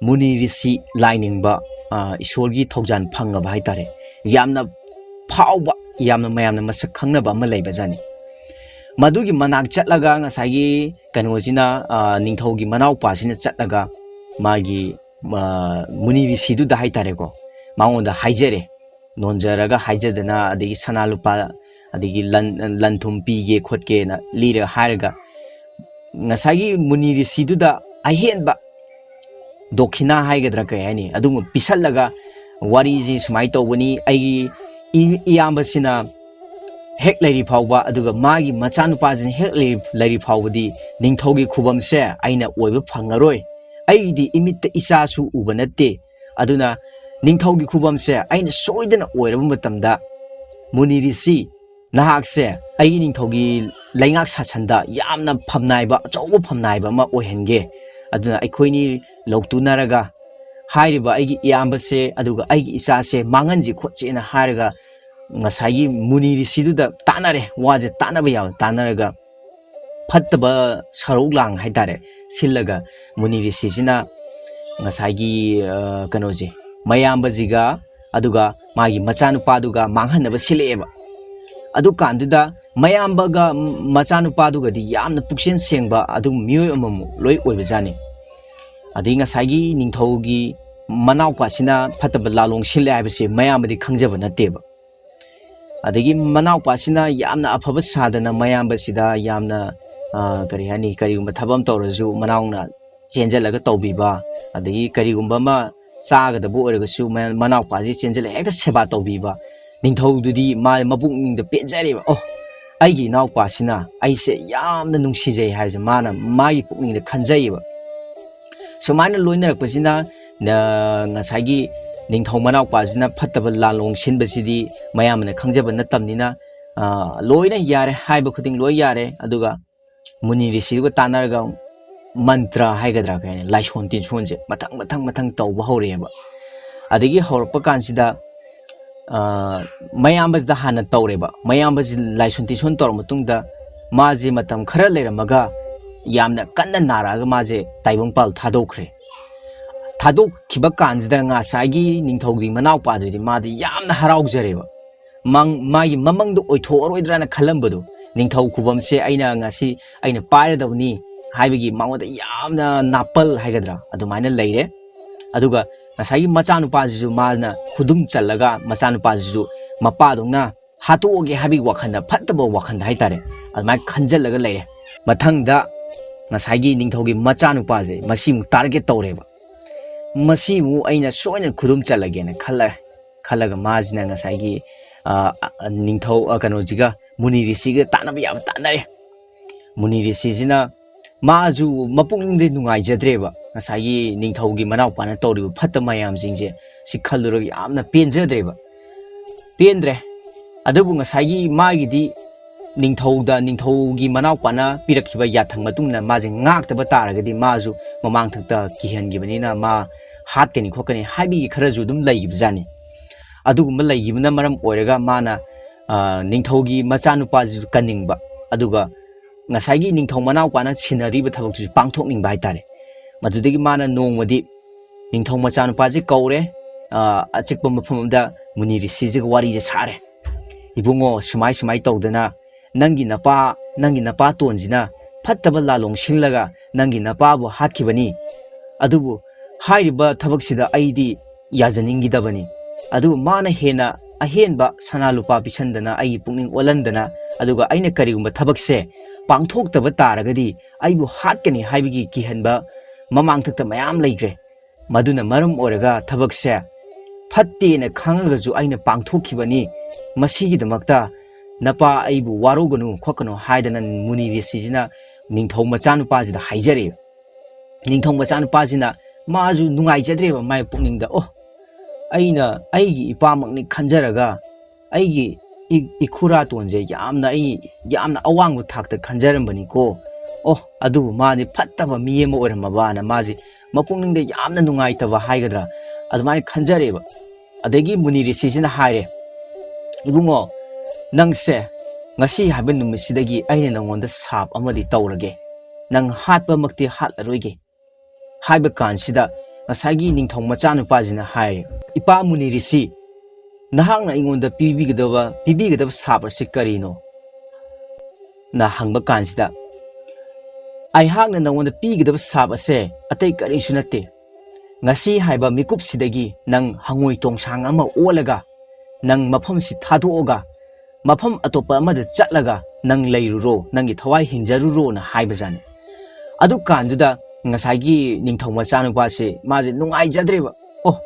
ꯃꯨꯅꯤ ꯔꯤꯁꯤ ꯂꯥꯏꯅꯤꯡꯕ, ꯑ, ꯏꯁꯣꯔꯒꯤ ꯊꯧꯖꯥꯜ ꯐꯪꯉꯕ ꯍꯥꯏꯇꯥꯔꯦ꯫ ꯌꯥꯝꯅ ꯐꯥꯎꯕ, ꯌꯥꯝꯅ ꯃꯌꯥꯝꯅ ꯃꯁꯛ ꯈꯪꯅꯕ ꯑꯃ ꯂꯩꯕꯖꯥꯠꯅꯤ꯫ ꯃꯗꯨꯒꯤ ꯃꯅꯥꯛ ꯆꯠꯂꯒ ꯉꯁꯥꯏꯒꯤ ꯀꯩꯅꯣꯁꯤꯅ, ꯑ, ꯅꯤꯡꯊꯧꯒꯤ ꯃꯅꯥꯎꯄꯥꯁꯤꯅ ꯆꯠꯂꯒ ꯃꯥꯒꯤ, ꯑ, ꯃꯨꯅꯤ ꯔꯤꯁꯤꯗꯨꯗ ꯍꯥꯏꯇꯥꯔꯦꯀꯣ, ꯃꯉꯣꯟꯗ ꯍꯥꯏꯖꯔꯦ꯫ ꯅꯣꯟꯖꯔꯒ ꯍꯥꯏꯖꯗꯅ, ꯑꯗꯒꯤ ꯁꯅꯥ ꯂꯨꯄꯥ, ꯑꯗꯒꯤ ꯂꯟ, ꯂꯟ ꯊꯨꯝ ꯄꯤꯒꯦ ꯈꯣꯠꯀꯦꯅ ꯂꯤꯔꯒ ꯍꯥꯏꯔꯒ, ꯉꯁꯥꯏꯒꯤ ꯃꯨꯅꯤ ꯔꯤꯁꯤꯗꯨꯗ ꯑꯍꯦꯟꯕ ꯗꯣꯈꯤꯅꯥ ꯍꯥꯏꯒꯗ꯭ꯔꯥ ꯀꯩ ꯍꯥꯏꯅꯤ, ꯑꯗꯨꯒꯨꯝꯕ ꯄꯤꯁꯜꯂꯒ, "ꯋꯥꯔꯤꯁꯤ ꯁꯨꯃꯥꯏꯅ ꯇꯧꯕꯅꯤ, ꯑꯩꯒꯤ ꯏ-, ꯏꯌꯥꯝꯕꯁꯤꯅ ꯍꯦꯛ ꯂꯩꯔꯤ ꯐꯥꯎꯕ, ꯑꯗꯨꯒ ꯃꯥꯒꯤ ꯃꯆꯥꯅꯨꯄꯥꯁꯤꯅ ꯍꯦꯛ ꯂꯩꯔꯤ, ꯂꯩꯔꯤ ꯐꯥꯎꯕꯗꯤ ꯅꯤꯡꯊꯧꯒꯤ ꯈꯨꯕꯝꯁꯦ ꯑꯩꯅ ꯑꯣꯏꯕ ꯐꯪꯉꯔꯣꯏ꯫ ꯑꯩꯒꯤꯗꯤ ꯏꯃꯤꯠꯇ ꯏꯆꯥꯁꯨ ꯎꯕ ꯅꯠꯇꯦ꯫ ꯑꯗꯨꯅ ꯅꯤꯡꯊꯧꯒꯤ ꯈꯨꯕꯝꯁꯦ ꯑꯩꯅ ꯁꯣꯏꯗꯅ ꯑꯣꯏꯔꯕ ꯃꯇꯝꯗ, ꯃꯨꯅꯤ ꯔꯤꯁꯤ, ꯅꯍꯥꯛꯁꯦ ꯑꯩꯒꯤ ꯅꯤꯡꯊꯧꯒꯤ ꯂꯩꯉꯥꯛ ꯁꯥꯁꯟꯗ ꯌꯥꯝꯅ ꯐꯝꯅꯥꯏꯕ, ꯑꯆꯧꯕ ꯐꯝꯅꯥꯏꯕ ꯑꯃ ꯑꯣꯏꯍꯟꯒꯦ꯫ ꯑꯗꯨꯅ ꯑꯩꯈꯣꯏꯅꯤ ꯂꯧꯇꯨꯅꯔꯒ ꯍꯥꯏꯔꯤꯕ ꯑꯩꯒꯤ ꯏꯌꯥꯝꯕꯁꯦ ꯑꯗꯨꯒ ꯑꯩꯒꯤ ꯏꯆꯥꯁꯦ ꯃꯥꯡꯍꯟꯁꯤ ꯈꯣꯠꯁꯦꯅ" ꯍꯥꯏꯔꯒ ꯉꯁꯥꯏꯒꯤ ꯃꯨꯅꯤ ꯔꯤꯁꯤꯗꯨꯗ ꯇꯥꯟꯅꯔꯦ꯫ ꯋꯥꯁꯦ ꯇꯥꯟꯅꯕ ꯌꯥꯕ ꯇꯥꯟꯅꯔꯒ ꯐꯠꯇꯕ ꯁꯔꯧ ꯂꯥꯡ ꯍꯥꯏꯇꯥꯔꯦ, ꯁꯤꯜꯂꯒ ꯃꯨꯅꯤ ꯔꯤꯁꯤꯁꯤꯅ ꯉꯁꯥꯏꯒꯤ, ꯑ, ꯀꯩꯅꯣꯁꯦ, ꯃꯌꯥꯝꯕꯁꯤꯒ ꯑꯗꯨꯒ ꯃꯥꯒꯤ ꯃꯆꯥꯅꯨꯄꯥꯗꯨꯒ ꯃꯥꯡꯍꯟꯅꯕ ꯁꯤꯜꯂꯛꯑꯦꯕ꯫ ꯑꯗꯨꯀꯥꯟꯗꯨꯗ ꯃꯌꯥꯝꯕꯒ ꯃꯆꯥꯅꯨꯄꯥꯗꯨꯒꯗꯤ ꯌꯥꯝꯅ ꯄꯨꯛꯆꯦꯜ ꯁꯦꯡꯕ ꯑꯗꯨꯒꯨꯝꯕ ꯃꯤꯑꯣꯏ ꯑꯃꯃꯨꯛ ꯂꯣꯏ ꯑꯣꯏꯕꯖꯥꯠꯅꯤ꯫ ꯑꯗꯩ ꯉꯁꯥꯏꯒꯤ ꯅꯤꯡꯊꯧꯒꯤ ꯃꯅꯥꯎꯄꯥꯁꯤꯅ ꯐꯠꯇꯕ ꯂꯥꯂꯣꯡ ꯁꯤꯜꯂꯦ ꯍꯥꯏꯕꯁꯦ ꯃꯌꯥꯝꯕꯗꯤ ꯈꯪꯖꯕ ꯅꯠꯇꯦꯕ꯫ ꯑꯗꯒꯤ ꯃꯅꯥꯎꯄꯥꯁꯤꯅ ꯌꯥꯝꯅ ꯑꯐꯕ ꯁꯥꯗꯅ ꯃꯌꯥꯝꯕꯁꯤꯗ ꯌꯥꯝꯅ, ꯑ, ꯀꯔꯤ ꯍꯥꯏꯅꯤ, ꯀꯔꯤꯒꯨꯝꯕ ꯊꯕꯛ ꯑꯃ ꯇꯧꯔꯁꯨ ꯃꯅꯥꯎꯅ ꯆꯦꯟꯖꯜꯂꯒ ꯇꯧꯕꯤꯕ, ꯑꯗꯒꯤ ꯀꯔꯤꯒꯨꯝꯕ ꯑꯃ ꯆꯥꯒꯗꯕ ꯑꯣꯏꯔꯒꯁꯨ ꯃ-, ꯃꯅꯥꯎꯄꯥꯁꯤ ꯆꯦꯟꯖꯜꯂꯒ ꯍꯦꯛꯇ ꯁꯦꯕꯥ ꯇꯧꯕꯤꯕ꯫ ꯅꯤꯡꯊꯧꯗꯨꯗꯤ ꯃꯥ ꯃꯄꯨꯛꯅꯤꯡꯗ ꯄꯦꯟꯖꯔꯦꯕ, "ꯑꯣ, ꯑꯩꯒꯤ ꯏꯅꯥꯎꯄꯥꯁꯤꯅ ꯑꯩꯁꯦ ꯌꯥꯝꯅ ꯅꯨꯡꯁꯤꯖꯩ" ꯍꯥꯏꯕꯁꯦ ꯃꯥꯅ ꯃꯥꯒꯤ ꯄꯨꯛꯅꯤꯡꯗ ꯈꯟꯖꯩꯌꯦꯕ꯫ ꯁꯨꯃꯥꯏꯅ ꯂꯣꯏꯅꯔꯛꯄꯁꯤꯅ, ꯑ, ꯉꯁꯥꯏꯒꯤ ꯅꯤꯡꯊꯧ ꯃꯅꯥꯎꯄꯥꯁꯤꯅ ꯐꯠꯇꯕ ꯂꯥꯂꯣꯡ ꯁꯤꯟꯕꯁꯤꯗꯤ ꯃꯌꯥꯝꯅ ꯈꯪꯖꯕ ꯅꯠꯇꯕꯅꯤꯅ, ꯑ, ꯂꯣꯏꯅ ꯌꯥꯔꯦ, ꯍꯥꯏꯕ ꯈꯨꯗꯤꯡ ꯂꯣꯏ ꯌꯥꯔꯦ꯫ ꯑꯗꯨꯒ ꯃꯨꯅꯤ ꯔꯤꯁꯤꯗꯨꯒ ꯇꯥꯟꯅꯔꯒ ꯃꯟꯇ꯭ꯔ ꯍꯥꯏꯒꯗ꯭ꯔꯥ, ꯀꯩ ꯍꯥꯏꯅꯤ, ꯂꯥꯏꯁꯣꯟ ꯇꯤꯟꯁꯣꯟꯁꯦ ꯃꯊꯪ ꯃꯊꯪ ꯃꯊꯪ ꯇꯧꯕ ꯍꯧꯔꯛꯑꯦꯕ꯫ ꯑꯗꯒꯤ ꯍꯧꯔꯛꯄ ꯀꯥꯟꯁꯤꯗ, ꯑ, ꯃꯌꯥꯝꯕꯁꯤꯗ ꯍꯥꯟꯅ ꯇꯧꯔꯦꯕ꯫ ꯃꯌꯥꯝꯕꯁꯤ ꯂꯥꯏꯁꯣꯟ ꯇꯤꯟꯁꯣꯟ ꯇꯧꯔ ꯃꯇꯨꯡꯗ, ꯃꯥꯁꯦ ꯃꯇꯝ ꯈꯔ ꯂꯩꯔꯝꯃꯒ ꯌꯥꯝꯅ ꯀꯟꯅ ꯅꯥꯔꯛꯑꯒ ꯃꯥꯁꯦ ꯇꯥꯏꯕꯪꯄꯥꯜ ꯊꯥꯗꯣꯛꯈ꯭ꯔꯦ꯫ ꯊꯥꯗꯣꯛꯈꯤꯕ ꯀꯥꯟꯁꯤꯗ ꯉꯁꯥꯏꯒꯤ ꯅꯤꯡꯊꯧꯒꯤ ꯃꯅꯥꯎꯄꯥꯗꯨꯗꯤ ꯃꯥꯗꯤ ꯌꯥꯝꯅ ꯍꯔꯥꯎꯖꯔꯦꯕ꯫ ꯃꯪ-, ꯃꯥꯒꯤ ꯃꯃꯪꯗ ꯑꯣꯏꯊꯣꯛꯑꯔꯣꯏꯗ꯭ꯔꯥꯅ ꯈꯜꯂꯝꯕꯗꯣ, ꯅꯤꯡꯊꯧ ꯈꯨꯕꯝꯁꯦ ꯑꯩꯅ ꯉꯁꯤ, ꯑꯩꯅ ꯄꯥꯏꯔꯗꯕꯅꯤ ꯍꯥꯏꯕꯒꯤ ꯃꯉꯣꯟꯗ ꯌꯥꯝꯅ ꯅꯥꯄꯜ ꯍꯥꯏꯒꯗ꯭ꯔꯥ, ꯑꯗꯨꯃꯥꯏꯅ ꯂꯩꯔꯦ꯫ ꯑꯗꯨꯒ ꯉꯁꯥꯏꯒꯤ ꯃꯆꯥꯅꯨꯄꯥꯁꯤꯁꯨ ꯃꯥꯅ ꯈꯨꯗꯨꯝ ꯆꯜꯂꯒ, ꯃꯆꯥꯅꯨꯄꯥꯁꯤꯁꯨ ꯃꯄꯥꯗꯧꯅ ꯍꯥꯠꯇꯣꯛꯑꯒꯦ ꯍꯥꯏꯕꯒꯤ ꯋꯥꯈꯜꯗ, ꯐꯠꯇꯕ ꯋꯥꯈꯜꯗ ꯍꯥꯏꯇꯥꯔꯦ, ꯑꯗꯨꯃꯥꯏꯅ ꯈꯟꯖꯜꯂꯒ ꯂꯩꯔꯦ꯫ ꯃꯊꯪꯗ ꯉꯁꯥꯏꯒꯤ ꯅꯤꯡꯊꯧꯒꯤ ꯃꯆꯥꯅꯨꯄꯥꯁꯦ, ꯃꯁꯤ ꯑꯃꯨꯛ ꯇꯥꯔꯒꯦꯠ ꯇꯧꯔꯦꯕ꯫ ꯃꯁꯤ ꯑꯃꯨꯛ ꯑꯩꯅ ꯁꯣꯏꯗꯅ ꯈꯨꯗꯨꯝ ꯆꯜꯂꯒꯦꯅ ꯈꯜꯂꯦ꯫ ꯈꯜꯂꯒ ꯃꯥꯁꯤꯅ ꯉꯁꯥꯏꯒꯤ, ꯑ, ꯑ, ꯅꯤꯡꯊꯧ, ꯑ, ꯀꯩꯅꯣꯁꯤꯒ, ꯃꯨꯅꯤ ꯔꯤꯁꯤꯒ ꯇꯥꯟꯅꯕ ꯌꯥꯕ ꯇꯥꯟꯅꯔꯦ꯫ ꯃꯨꯅꯤ ꯔꯤꯁꯤꯁꯤꯅ, ꯃꯥꯁꯨ ꯃꯄꯨꯛꯅꯤꯡꯗ ꯅꯨꯡꯉꯥꯏꯖꯗ꯭ꯔꯦꯕ, ꯉꯁꯥꯏꯒꯤ ꯅꯤꯡꯊꯧꯒꯤ ꯃꯅꯥꯎꯄꯥꯅ ꯇꯧꯔꯤꯕ ꯐꯠꯇ ꯃꯌꯥꯝꯁꯤꯡꯁꯦ, ꯁꯤ ꯈꯜꯂꯨꯔꯒ ꯌꯥꯝꯅ ꯄꯦꯟꯖꯗ꯭ꯔꯦꯕ, ꯄꯦꯟꯗ꯭ꯔꯦ꯫ ꯑꯗꯨꯕꯨ ꯉꯁꯥꯏꯒꯤ ꯃꯥꯒꯤꯗꯤ ꯅꯤꯡꯊꯧꯗ, ꯅꯤꯡꯊꯧꯒꯤ ꯃꯅꯥꯎꯄꯥꯅ ꯄꯤꯔꯛꯈꯤꯕ ꯌꯥꯊꯪ ꯃꯇꯨꯡ ꯏꯟꯅ ꯃꯥꯁꯦ ꯉꯥꯛꯇꯕ ꯇꯥꯔꯒꯗꯤ ꯃꯥꯁꯨ ꯃꯃꯥꯡꯊꯛꯇ ꯀꯤꯍꯟꯈꯤꯕꯅꯤꯅ ꯃꯥ ꯍꯥꯠꯀꯅꯤ ꯈꯣꯠꯀꯅꯤ ꯍꯥꯏꯕꯒꯤ ꯈꯔꯁꯨ ꯑꯗꯨꯝ ꯂꯩꯈꯤꯕꯖꯥꯠꯅꯤ꯫ ꯑꯗꯨꯒꯨꯝꯕ ꯂꯩꯈꯤꯕꯅ ꯃꯔꯝ ꯑꯣꯏꯔꯒ ꯃꯥꯅ, ꯑ, ꯅꯤꯡꯊꯧꯒꯤ ꯃꯆꯥꯅꯨꯄꯥꯁꯤꯁꯨ ꯀꯟꯅꯤꯡꯕ, ꯑꯗꯨꯒ ꯉꯁꯥꯏꯒꯤ ꯅꯤꯡꯊꯧ ꯃꯅꯥꯎꯄꯥꯅ ꯁꯤꯟꯅꯔꯤꯕ ꯊꯕꯛꯇꯨꯁꯨ ꯄꯥꯡꯊꯣꯛꯅꯤꯡꯕ ꯍꯥꯏꯇꯥꯔꯦ꯫ ꯃꯗꯨꯗꯒꯤ ꯃꯥꯅ ꯅꯣꯡꯃꯗꯤ ꯅꯤꯡꯊꯧ ꯃꯆꯥꯅꯨꯄꯥꯁꯤ ꯀꯧꯔꯦ, ꯑ, ꯑꯆꯤꯛꯄ ꯃꯐꯝ ꯑꯃꯗ ꯃꯨꯅꯤ ꯔꯤꯁꯤꯁꯤꯒ ꯋꯥꯔꯤꯁꯦ ꯁꯥꯔꯦ꯫ "ꯏꯕꯨꯡꯉꯣ, ꯁꯨꯃꯥꯏ ꯁꯨꯃꯥꯏ ꯇꯧꯗꯅ ꯅꯪꯒꯤ ꯅꯄꯥ, ꯅꯪꯒꯤ ꯅꯄꯥꯇꯣꯟꯁꯤꯅ ꯐꯠꯇꯕ ꯂꯥꯂꯣꯡ ꯁꯤꯡꯂꯒ ꯅꯪꯒꯤ ꯅꯄꯥꯕꯨ ꯍꯥꯠꯈꯤꯕꯅꯤ꯫ ꯑꯗꯨꯕꯨ ꯍꯥꯏꯔꯤꯕ ꯊꯕꯛꯁꯤꯗ ꯑꯩꯗꯤ ꯌꯥꯖꯅꯤꯡꯈꯤꯗꯕꯅꯤ꯫ ꯑꯗꯨꯕꯨ ꯃꯥꯅ ꯍꯦꯟꯅ ꯑꯍꯦꯟꯕ ꯁꯅꯥ ꯂꯨꯄꯥ ꯄꯤꯁꯟꯗꯅ, ꯑꯩꯒꯤ ꯄꯨꯛꯅꯤꯡ ꯑꯣꯜꯍꯟꯗꯅ, ꯑꯗꯨꯒ ꯑꯩꯅ ꯀꯔꯤꯒꯨꯝꯕ ꯊꯕꯛꯁꯦ ꯄꯥꯡꯊꯣꯛꯇꯕ ꯇꯥꯔꯒꯗꯤ ꯑꯩꯕꯨ ꯍꯥꯠꯀꯅꯤ ꯍꯥꯏꯕꯒꯤ ꯀꯤꯍꯟꯕ ꯃꯃꯥꯡꯊꯛꯇ ꯃꯌꯥꯝ ꯂꯩꯈ꯭ꯔꯦ꯫ ꯃꯗꯨꯅ ꯃꯔꯝ ꯑꯣꯏꯔꯒ ꯊꯕꯛꯁꯦ ꯐꯠꯇꯦꯅ ꯈꯪꯉꯒꯁꯨ ꯑꯩꯅ ꯄꯥꯡꯊꯣꯛꯈꯤꯕꯅꯤ꯫ ꯃꯁꯤꯒꯤꯗꯃꯛꯇ ꯅꯄꯥ ꯑꯩꯕꯨ ꯋꯥꯔꯧꯒꯅꯨ ꯈꯣꯠꯀꯅꯨ" ꯍꯥꯏꯗꯅ ꯃꯨꯅꯤ ꯔꯤꯁꯤꯁꯤꯅ ꯅꯤꯡꯊꯧ ꯃꯆꯥꯅꯨꯄꯥꯁꯤꯗ ꯍꯥꯏꯖꯔꯛꯏ꯫ ꯅꯤꯡꯊꯧ ꯃꯆꯥꯅꯨꯄꯥꯁꯤꯅ ꯃꯥꯁꯨ ꯅꯨꯡꯉꯥꯏꯖꯗ꯭ꯔꯦꯕ ꯃꯥꯏ ꯄꯨꯛꯅꯤꯡꯗ꯫ "ꯑꯣ, ꯑꯩꯅ ꯑꯩꯒꯤ ꯏꯄꯥꯃꯛꯅꯤ ꯈꯟꯖꯔꯒ ꯑꯩꯒꯤ ꯏ-, ꯏꯈꯨꯔꯥꯇꯣꯟꯁꯦ ꯌꯥꯝꯅ ꯑꯩ ꯌꯥꯝꯅ ꯑꯋꯥꯡꯕ ꯊꯥꯛꯇ ꯈꯟꯖꯔꯝꯕꯅꯤꯀꯣ꯫ ꯑꯣ, ꯑꯗꯨꯕꯨ ꯃꯥꯗꯤ ꯐꯠꯇꯕ ꯃꯤ ꯑꯃ ꯑꯣꯏꯔꯝꯃꯕꯅ" ꯃꯥꯁꯦ ꯃꯄꯨꯛꯅꯤꯡꯗ ꯌꯥꯝꯅ ꯅꯨꯡꯉꯥꯏꯇꯕ ꯍꯥꯏꯒꯗ꯭ꯔꯥ, ꯑꯗꯨꯃꯥꯏꯅ ꯈꯟꯖꯔꯦꯕ꯫ ꯑꯗꯒꯤ ꯃꯨꯅꯤ ꯔꯤꯁꯤꯁꯤꯅ ꯍꯥꯏꯔꯦ, "ꯏꯕꯨꯡꯉꯣ, ꯅꯪꯁꯦ ꯉꯁꯤ ꯍꯥꯏꯕ ꯅꯨꯃꯤꯠꯁꯤꯗꯒꯤ ꯑꯩꯅ ꯅꯪꯉꯣꯟꯗ ꯁꯥꯞ ꯑꯃꯗꯤ ꯇꯧꯔꯒꯦ꯫ ꯅꯪ ꯍꯥꯠꯄꯃꯛꯇꯤ ꯍꯥꯠꯂꯔꯣꯏꯒꯦ"꯫ ꯍꯥꯏꯕ ꯀꯥꯟꯁꯤꯗ ꯉꯁꯥꯏꯒꯤ ꯅꯤꯡꯊꯧ ꯃꯆꯥꯅꯨꯄꯥꯁꯤꯅ ꯍꯥꯏꯔꯦ, "ꯏꯄꯥ ꯃꯨꯅꯤ ꯔꯤꯁꯤ, ꯅꯍꯥꯛꯅ ꯑꯩꯉꯣꯟꯗ ꯄꯤꯕꯤꯒꯗꯕ, ꯄꯤꯕꯤꯒꯗꯕ ꯁꯥꯞ ꯑꯁꯤ ꯀꯔꯤꯅꯣ?" ꯅ ꯍꯪꯕ ꯀꯥꯟꯁꯤꯗ, "ꯑꯩꯍꯥꯛꯅ ꯅꯉꯣꯟꯗ ꯄꯤꯒꯗꯕ ꯁꯥꯞ ꯑꯁꯦ ꯑꯇꯩ ꯀꯔꯤꯁꯨ ꯅꯠꯇꯦ꯫ ꯉꯁꯤ ꯍꯥꯏꯕ ꯃꯤꯀꯨꯞꯁꯤꯗꯒꯤ ꯅꯪ ꯍꯪꯉꯣꯏ ꯇꯣꯡꯁꯥꯡ ꯑꯃ ꯑꯣꯜꯂꯒ, ꯅꯪ ꯃꯐꯝꯁꯤ ꯊꯥꯗꯣꯛꯑꯒ, ꯃꯐꯝ ꯑꯇꯣꯞꯄ ꯑꯃꯗ ꯆꯠꯂꯒ ꯅꯪ ꯂꯩꯔꯨꯔꯣ, ꯅꯪꯒꯤ ꯊꯋꯥꯏ ꯍꯤꯡꯖꯔꯨꯔꯣꯅ" ꯍꯥꯏꯕꯖꯥꯠꯅꯤ꯫ ꯑꯗꯨꯀꯥꯟꯗꯨꯗ ꯉꯁꯥꯏꯒꯤ ꯅꯤꯡꯊꯧ ꯃꯆꯥꯅꯨꯄꯥꯁꯤ ꯃꯥꯁꯦ ꯅꯨꯡꯉꯥꯏꯖꯗ꯭ꯔꯦꯕ꯫ "ꯑꯣ,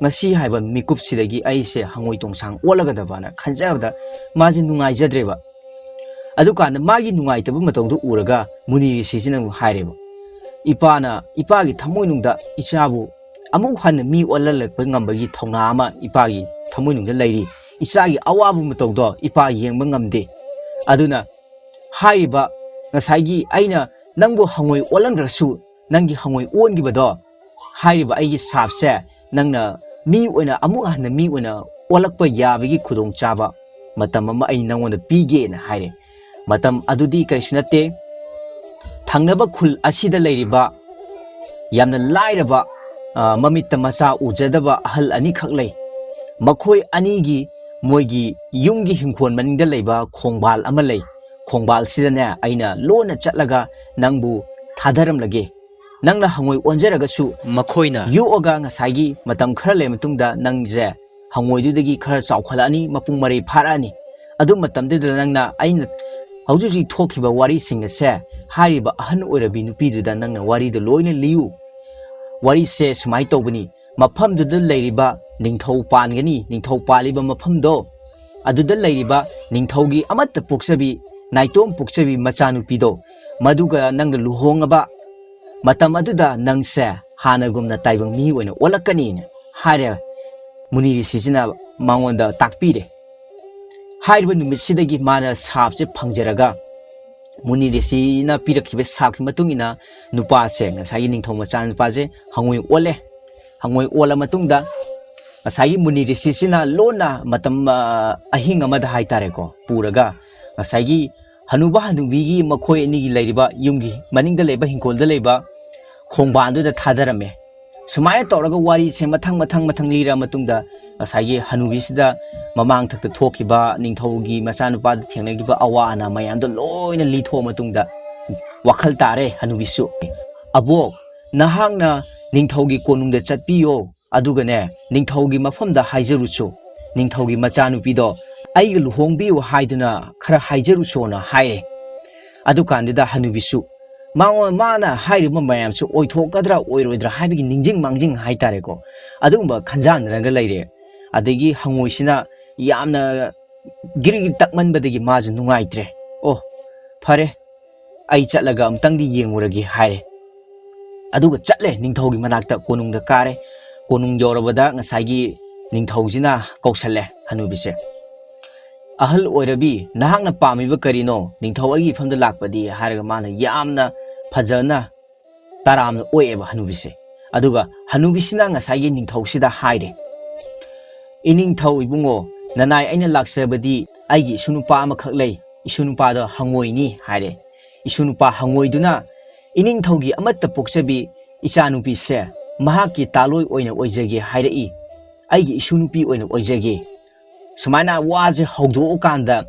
ꯉꯁꯤ ꯍꯥꯏꯕ ꯃꯤꯀꯨꯞꯁꯤꯗꯒꯤ ꯑꯩꯁꯦ ꯍꯪꯉꯣꯏ ꯇꯣꯡꯁꯥꯡ ꯑꯣꯜꯂꯒꯗꯕꯅ" ꯈꯟꯖꯕꯗ ꯃꯥꯁꯦ ꯅꯨꯡꯉꯥꯏꯖꯗ꯭ꯔꯦꯕ꯫ ꯑꯗꯨꯀꯥꯟꯗ ꯃꯥꯒꯤ ꯅꯨꯡꯉꯥꯏꯇꯕ ꯃꯇꯧꯗꯨ ꯎꯔꯒ ꯃꯨꯅꯤ ꯔꯤꯁꯤꯁꯤꯅ ꯑꯃꯨꯛ ꯍꯥꯏꯔꯦꯕ, "ꯏꯄꯥꯅ, ꯏꯄꯥꯒꯤ ꯊꯃꯣꯏꯅꯨꯡꯗ ꯏꯆꯥꯕꯨ ꯑꯃꯨꯛ ꯍꯟꯅ ꯃꯤ ꯑꯣꯜꯍꯜꯂꯛꯄ ꯉꯝꯕꯒꯤ ꯊꯧꯅꯥ ꯑꯃ ꯏꯄꯥꯒꯤ ꯊꯃꯣꯏꯅꯨꯡꯗ ꯂꯩꯔꯤ꯫ ꯏꯆꯥꯒꯤ ꯑꯋꯥꯕ ꯃꯇꯧꯗꯣ ꯏꯄꯥ ꯌꯦꯡꯕ ꯉꯝꯗꯦ꯫ ꯑꯗꯨꯅ ꯍꯥꯏꯔꯤꯕ ꯉꯁꯥꯏꯒꯤ ꯑꯩꯅ ꯅꯪꯕꯨ ꯍꯪꯉꯣꯏ ꯑꯣꯜꯍꯟꯈ꯭ꯔꯁꯨ, ꯅꯪꯒꯤ ꯍꯪꯉꯣꯏ ꯑꯣꯟꯈꯤꯕꯗꯣ, ꯍꯥꯏꯔꯤꯕ ꯑꯩꯒꯤ ꯁꯥꯞꯁꯦ ꯅꯪꯅ ꯃꯤ ꯑꯣꯏꯅ, ꯑꯃꯨꯛ ꯍꯟꯅ ꯃꯤ ꯑꯣꯏꯅ ꯑꯣꯜꯂꯛꯄ ꯌꯥꯕꯒꯤ ꯈꯨꯗꯣꯡꯆꯥꯕ ꯃꯇꯝ ꯑꯃ ꯑꯩ ꯅꯪꯉꯣꯟꯗ ꯄꯤꯒꯦꯅ" ꯍꯥꯏꯔꯦ꯫ ꯃꯇꯝ ꯑꯗꯨꯗꯤ ꯀꯔꯤꯁꯨ ꯅꯠꯇꯦ, ꯊꯪꯅꯕ ꯈꯨꯜ ꯑꯁꯤꯗ ꯂꯩꯔꯤꯕ ꯌꯥꯝꯅ ꯂꯥꯏꯔꯕ, ꯑ, ꯃꯃꯤꯠꯇ ꯃꯆꯥ ꯎꯖꯗꯕ ꯑꯍꯜ ꯑꯅꯤꯈꯛ ꯂꯩ꯫ ꯃꯈꯣꯏ ꯑꯅꯤꯒꯤ, ꯃꯣꯏꯒꯤ ꯌꯨꯝꯒꯤ ꯍꯤꯡꯈꯣꯜ ꯃꯅꯤꯡꯗ ꯂꯩꯕ ꯈꯣꯡꯕꯥꯜ ꯑꯃ ꯂꯩ꯫ ꯈꯣꯡꯕꯥꯜꯁꯤꯗꯅꯦ ꯑꯩꯅ ꯂꯣꯟꯅ ꯆꯠꯂꯒ ꯅꯪꯕꯨ ꯊꯥꯗꯔꯝꯂꯒꯦ꯫ ꯅꯪꯅ ꯍꯪꯉꯣꯏ ꯑꯣꯟꯖꯔꯒꯁꯨ ꯃꯈꯣꯏꯅ ꯌꯣꯛꯑꯒ ꯉꯁꯥꯏꯒꯤ ꯃꯇꯝ ꯈꯔ ꯂꯩꯔ ꯃꯇꯨꯡꯗ ꯅꯪꯁꯦ ꯍꯪꯉꯣꯏꯗꯨꯗꯒꯤ ꯈꯔ ꯆꯥꯎꯈꯠꯂꯛꯑꯅꯤ, ꯃꯄꯨꯡ ꯃꯔꯩ ꯐꯥꯔꯛꯑꯅꯤ꯫ ꯑꯗꯨ ꯃꯇꯝꯗꯨꯗ ꯅꯪꯅ ꯑꯩꯅ ꯍꯧꯖꯤꯛ ꯍꯧꯖꯤꯛ ꯊꯣꯛꯈꯤꯕ ꯋꯥꯔꯤꯁꯤꯡ ꯑꯁꯦ ꯍꯥꯏꯔꯤꯕ ꯑꯍꯟ ꯑꯣꯏꯔꯕꯤ ꯅꯨꯄꯤꯗꯨꯗ ꯅꯪꯅ ꯋꯥꯔꯤꯗꯨ ꯂꯣꯏꯅ ꯂꯤꯌꯨ꯫ ꯋꯥꯔꯤꯁꯦ ꯁꯨꯃꯥꯏꯅ ꯇꯧꯕꯅꯤ, ꯃꯐꯝꯗꯨꯗ ꯂꯩꯔꯤꯕ ꯅꯤꯡꯊꯧ ꯄꯥꯟꯒꯅꯤ, ꯅꯤꯡꯊꯧ ꯄꯥꯜꯂꯤꯕ ꯃꯐꯝꯗꯣ, ꯑꯗꯨꯗ ꯂꯩꯔꯤꯕ ꯅꯤꯡꯊꯧꯒꯤ ꯑꯃꯠꯇ ꯄꯣꯛꯆꯕꯤ, ꯅꯥꯏꯇꯣꯝ ꯄꯣꯛꯆꯕꯤ ꯃꯆꯥꯅꯨꯄꯤꯗꯣ, ꯃꯗꯨꯒ ꯅꯪꯒ ꯂꯨꯍꯣꯡꯉꯕ ꯃꯇꯝ ꯑꯗꯨꯗ ꯅꯪꯁꯦ ꯍꯥꯟꯅꯒꯨꯝꯅ ꯇꯥꯏꯕꯪ ꯃꯤ ꯑꯣꯏꯅ ꯑꯣꯜꯂꯛꯀꯅꯤꯅ ꯍꯥꯏꯔꯦ꯫ ꯃꯨꯅꯤ ꯔꯤꯁꯤꯁꯤꯅ ꯃꯉꯣꯟꯗ ꯇꯥꯛꯄꯤꯔꯦ꯫ ꯍꯥꯏꯔꯤꯕ ꯅꯨꯃꯤꯠꯁꯤꯗꯒꯤ ꯃꯥꯅ ꯁꯥꯞꯁꯦ ꯐꯪꯖꯔꯒ, ꯃꯨꯅꯤ ꯔꯤꯁꯤꯅ ꯄꯤꯔꯛꯈꯤꯕ ꯁꯥꯞꯀꯤ ꯃꯇꯨꯡ ꯏꯟꯅ ꯅꯨꯄꯥꯁꯦ, ꯉꯁꯥꯏꯒꯤ ꯅꯤꯡꯊꯧ ꯃꯆꯥ ꯅꯨꯄꯥꯁꯦ ꯍꯪꯉꯣꯏ ꯑꯣꯜꯂꯦ꯫ ꯍꯪꯉꯣꯏ ꯑꯣꯜꯂ ꯃꯇꯨꯡꯗ ꯉꯁꯥꯏꯒꯤ ꯃꯨꯅꯤ ꯔꯤꯁꯤꯁꯤꯅ ꯂꯣꯟꯅ ꯃꯇꯝ, ꯑ, ꯑꯍꯤꯡ ꯑꯃꯗ ꯍꯥꯏꯇꯥꯔꯦꯀꯣ, ꯄꯨꯔꯒ ꯉꯁꯥꯏꯒꯤ ꯍꯅꯨꯕ ꯍꯅꯨꯕꯤꯒꯤ ꯃꯈꯣꯏ ꯑꯅꯤꯒꯤ ꯂꯩꯔꯤꯕ ꯌꯨꯝꯒꯤ ꯃꯅꯤꯡꯗ ꯂꯩꯕ ꯍꯤꯡꯈꯣꯜꯗ ꯂꯩꯕ ꯈꯣꯡꯕꯥꯟꯗꯨꯗ ꯊꯥꯗꯔꯝꯃꯦ꯫ ꯁꯨꯃꯥꯏꯅ ꯇꯧꯔꯒ ꯋꯥꯔꯤꯁꯦ ꯃꯊꯪ ꯃꯊꯪ ꯃꯊꯪ ꯂꯤꯔ ꯃꯇꯨꯡꯗ ꯉꯁꯥꯏꯒꯤ ꯍꯅꯨꯕꯤꯁꯤꯗ ꯃꯃꯥꯡꯊꯛꯇ ꯊꯣꯛꯈꯤꯕ, ꯅꯤꯡꯊꯧꯒꯤ ꯃꯆꯥꯅꯨꯄꯥꯗ ꯊꯦꯡꯅꯈꯤꯕ ꯑꯋꯥ ꯑꯅꯥ ꯃꯌꯥꯝꯗꯣ ꯂꯣꯏꯅ ꯂꯤꯊꯣꯛꯑ ꯃꯇꯨꯡꯗ ꯋꯥꯈꯜ ꯇꯥꯔꯦ ꯍꯅꯨꯕꯤꯁꯨ꯫ "ꯑꯕꯣꯛ, ꯅꯍꯥꯛꯅ ꯅꯤꯡꯊꯧꯒꯤ ꯀꯣꯅꯨꯡꯗ ꯆꯠꯄꯤꯌꯣ, ꯑꯗꯨꯒꯅꯦ, ꯅꯤꯡꯊꯧꯒꯤ ꯃꯐꯝꯗ ꯍꯥꯏꯖꯔꯨꯆꯣ, ꯅꯤꯡꯊꯧꯒꯤ ꯃꯆꯥꯅꯨꯄꯤꯗꯣ ꯑꯩꯒ ꯂꯨꯍꯣꯡꯕꯤꯌꯨ ꯍꯥꯏꯗꯨꯅ ꯈꯔ ꯍꯥꯏꯖꯔꯨꯆꯣꯅ" ꯍꯥꯏꯔꯦ꯫ ꯑꯗꯨꯀꯥꯟꯗꯨꯗ ꯍꯅꯨꯕꯤꯁꯨ ꯃꯉꯣꯟ-, ꯃꯥꯅ ꯍꯥꯏꯔꯤꯕ ꯃꯌꯥꯝꯁꯨ ꯑꯣꯏꯊꯣꯛꯀꯗ꯭ꯔꯥ ꯑꯣꯏꯔꯣꯏꯗ꯭ꯔꯥ ꯍꯥꯏꯕꯒꯤ ꯅꯤꯡꯁꯤꯡ ꯃꯥꯡꯖꯤꯡ ꯍꯥꯏꯇꯥꯔꯦꯀꯣ, ꯑꯗꯨꯒꯨꯝꯕ ꯈꯟꯖꯥꯟꯅꯔꯒ ꯂꯩꯔꯦ꯫ ꯑꯗꯒꯤ ꯍꯪꯉꯣꯏꯁꯤꯅ ꯌꯥꯝꯅ ꯒꯤꯔꯤ ꯒꯤꯔꯤ ꯇꯛꯃꯟꯕꯗꯒꯤ ꯃꯥꯁꯨ ꯅꯨꯡꯉꯥꯏꯇ꯭ꯔꯦ꯫ "ꯑꯣ, ꯐꯔꯦ, ꯑꯩ ꯆꯠꯂꯒ ꯑꯃꯨꯛꯇꯪꯗꯤ ꯌꯦꯡꯉꯨꯔꯒꯦ" ꯍꯥꯏꯔꯦ꯫ ꯑꯗꯨꯒ ꯆꯠꯂꯦ, ꯅꯤꯡꯊꯧꯒꯤ ꯃꯅꯥꯛꯇ ꯀꯣꯅꯨꯡꯗ ꯀꯥꯔꯦ꯫ ꯀꯣꯅꯨꯡ ꯌꯧꯔꯕꯗ ꯉꯁꯥꯏꯒꯤ ꯅꯤꯡꯊꯧꯁꯤꯅ ꯀꯧꯁꯜꯂꯦ ꯍꯅꯨꯕꯤꯁꯦ꯫ "ꯑꯍꯜ ꯑꯣꯏꯔꯕꯤ, ꯅꯍꯥꯛꯅ ꯄꯥꯝꯃꯤꯕ ꯀꯔꯤꯅꯣ? ꯅꯤꯡꯊꯧ ꯑꯩꯒꯤ ꯏꯐꯝꯗ ꯂꯥꯛꯄꯗꯤ?" ꯍꯥꯏꯔꯒ ꯃꯥꯅ ꯌꯥꯝꯅ ꯐꯖꯅ ꯇꯔꯥꯝꯅ ꯑꯣꯛꯑꯦꯕ ꯍꯅꯨꯕꯤꯁꯦ꯫ ꯑꯗꯨꯒ ꯍꯅꯨꯕꯤꯁꯤꯅ ꯉꯁꯥꯏꯒꯤ ꯅꯤꯡꯊꯧꯁꯤꯗ ꯍꯥꯏꯔꯦ, "ꯏꯅꯤꯡꯊꯧ ꯏꯕꯨꯡꯉꯣ, ꯅꯅꯥꯏ ꯑꯩꯅ ꯂꯥꯛꯆꯕꯗꯤ ꯑꯩꯒꯤ ꯏꯁꯨ ꯅꯨꯄꯥ ꯑꯃꯈꯛ ꯂꯩ, ꯏꯁꯨ ꯅꯨꯄꯥꯗꯣ ꯍꯪꯉꯣꯏꯅꯤ" ꯍꯥꯏꯔꯦ꯫ ꯏꯁꯨ ꯅꯨꯄꯥ ꯍꯪꯉꯣꯏꯗꯨꯅ ꯏꯅꯤꯡꯊꯧꯒꯤ ꯑꯃꯠꯇ ꯄꯣꯛꯆꯕꯤ ꯏꯆꯥꯅꯨꯄꯤꯁꯦ ꯃꯍꯥꯛꯀꯤ ꯇꯥꯂꯣꯏ ꯑꯣꯏꯅ ꯑꯣꯏꯖꯒꯦ ꯍꯥꯏꯔꯛꯏ꯫ "ꯑꯩꯒꯤ ꯏꯁꯨ ꯅꯨꯄꯤ ꯑꯣꯏꯅ ꯑꯣꯏꯖꯒꯦ"꯫ ꯁꯨꯃꯥꯏꯅ ꯋꯥꯁꯦ ꯍꯧꯗꯣꯛꯑꯀꯥꯟꯗ,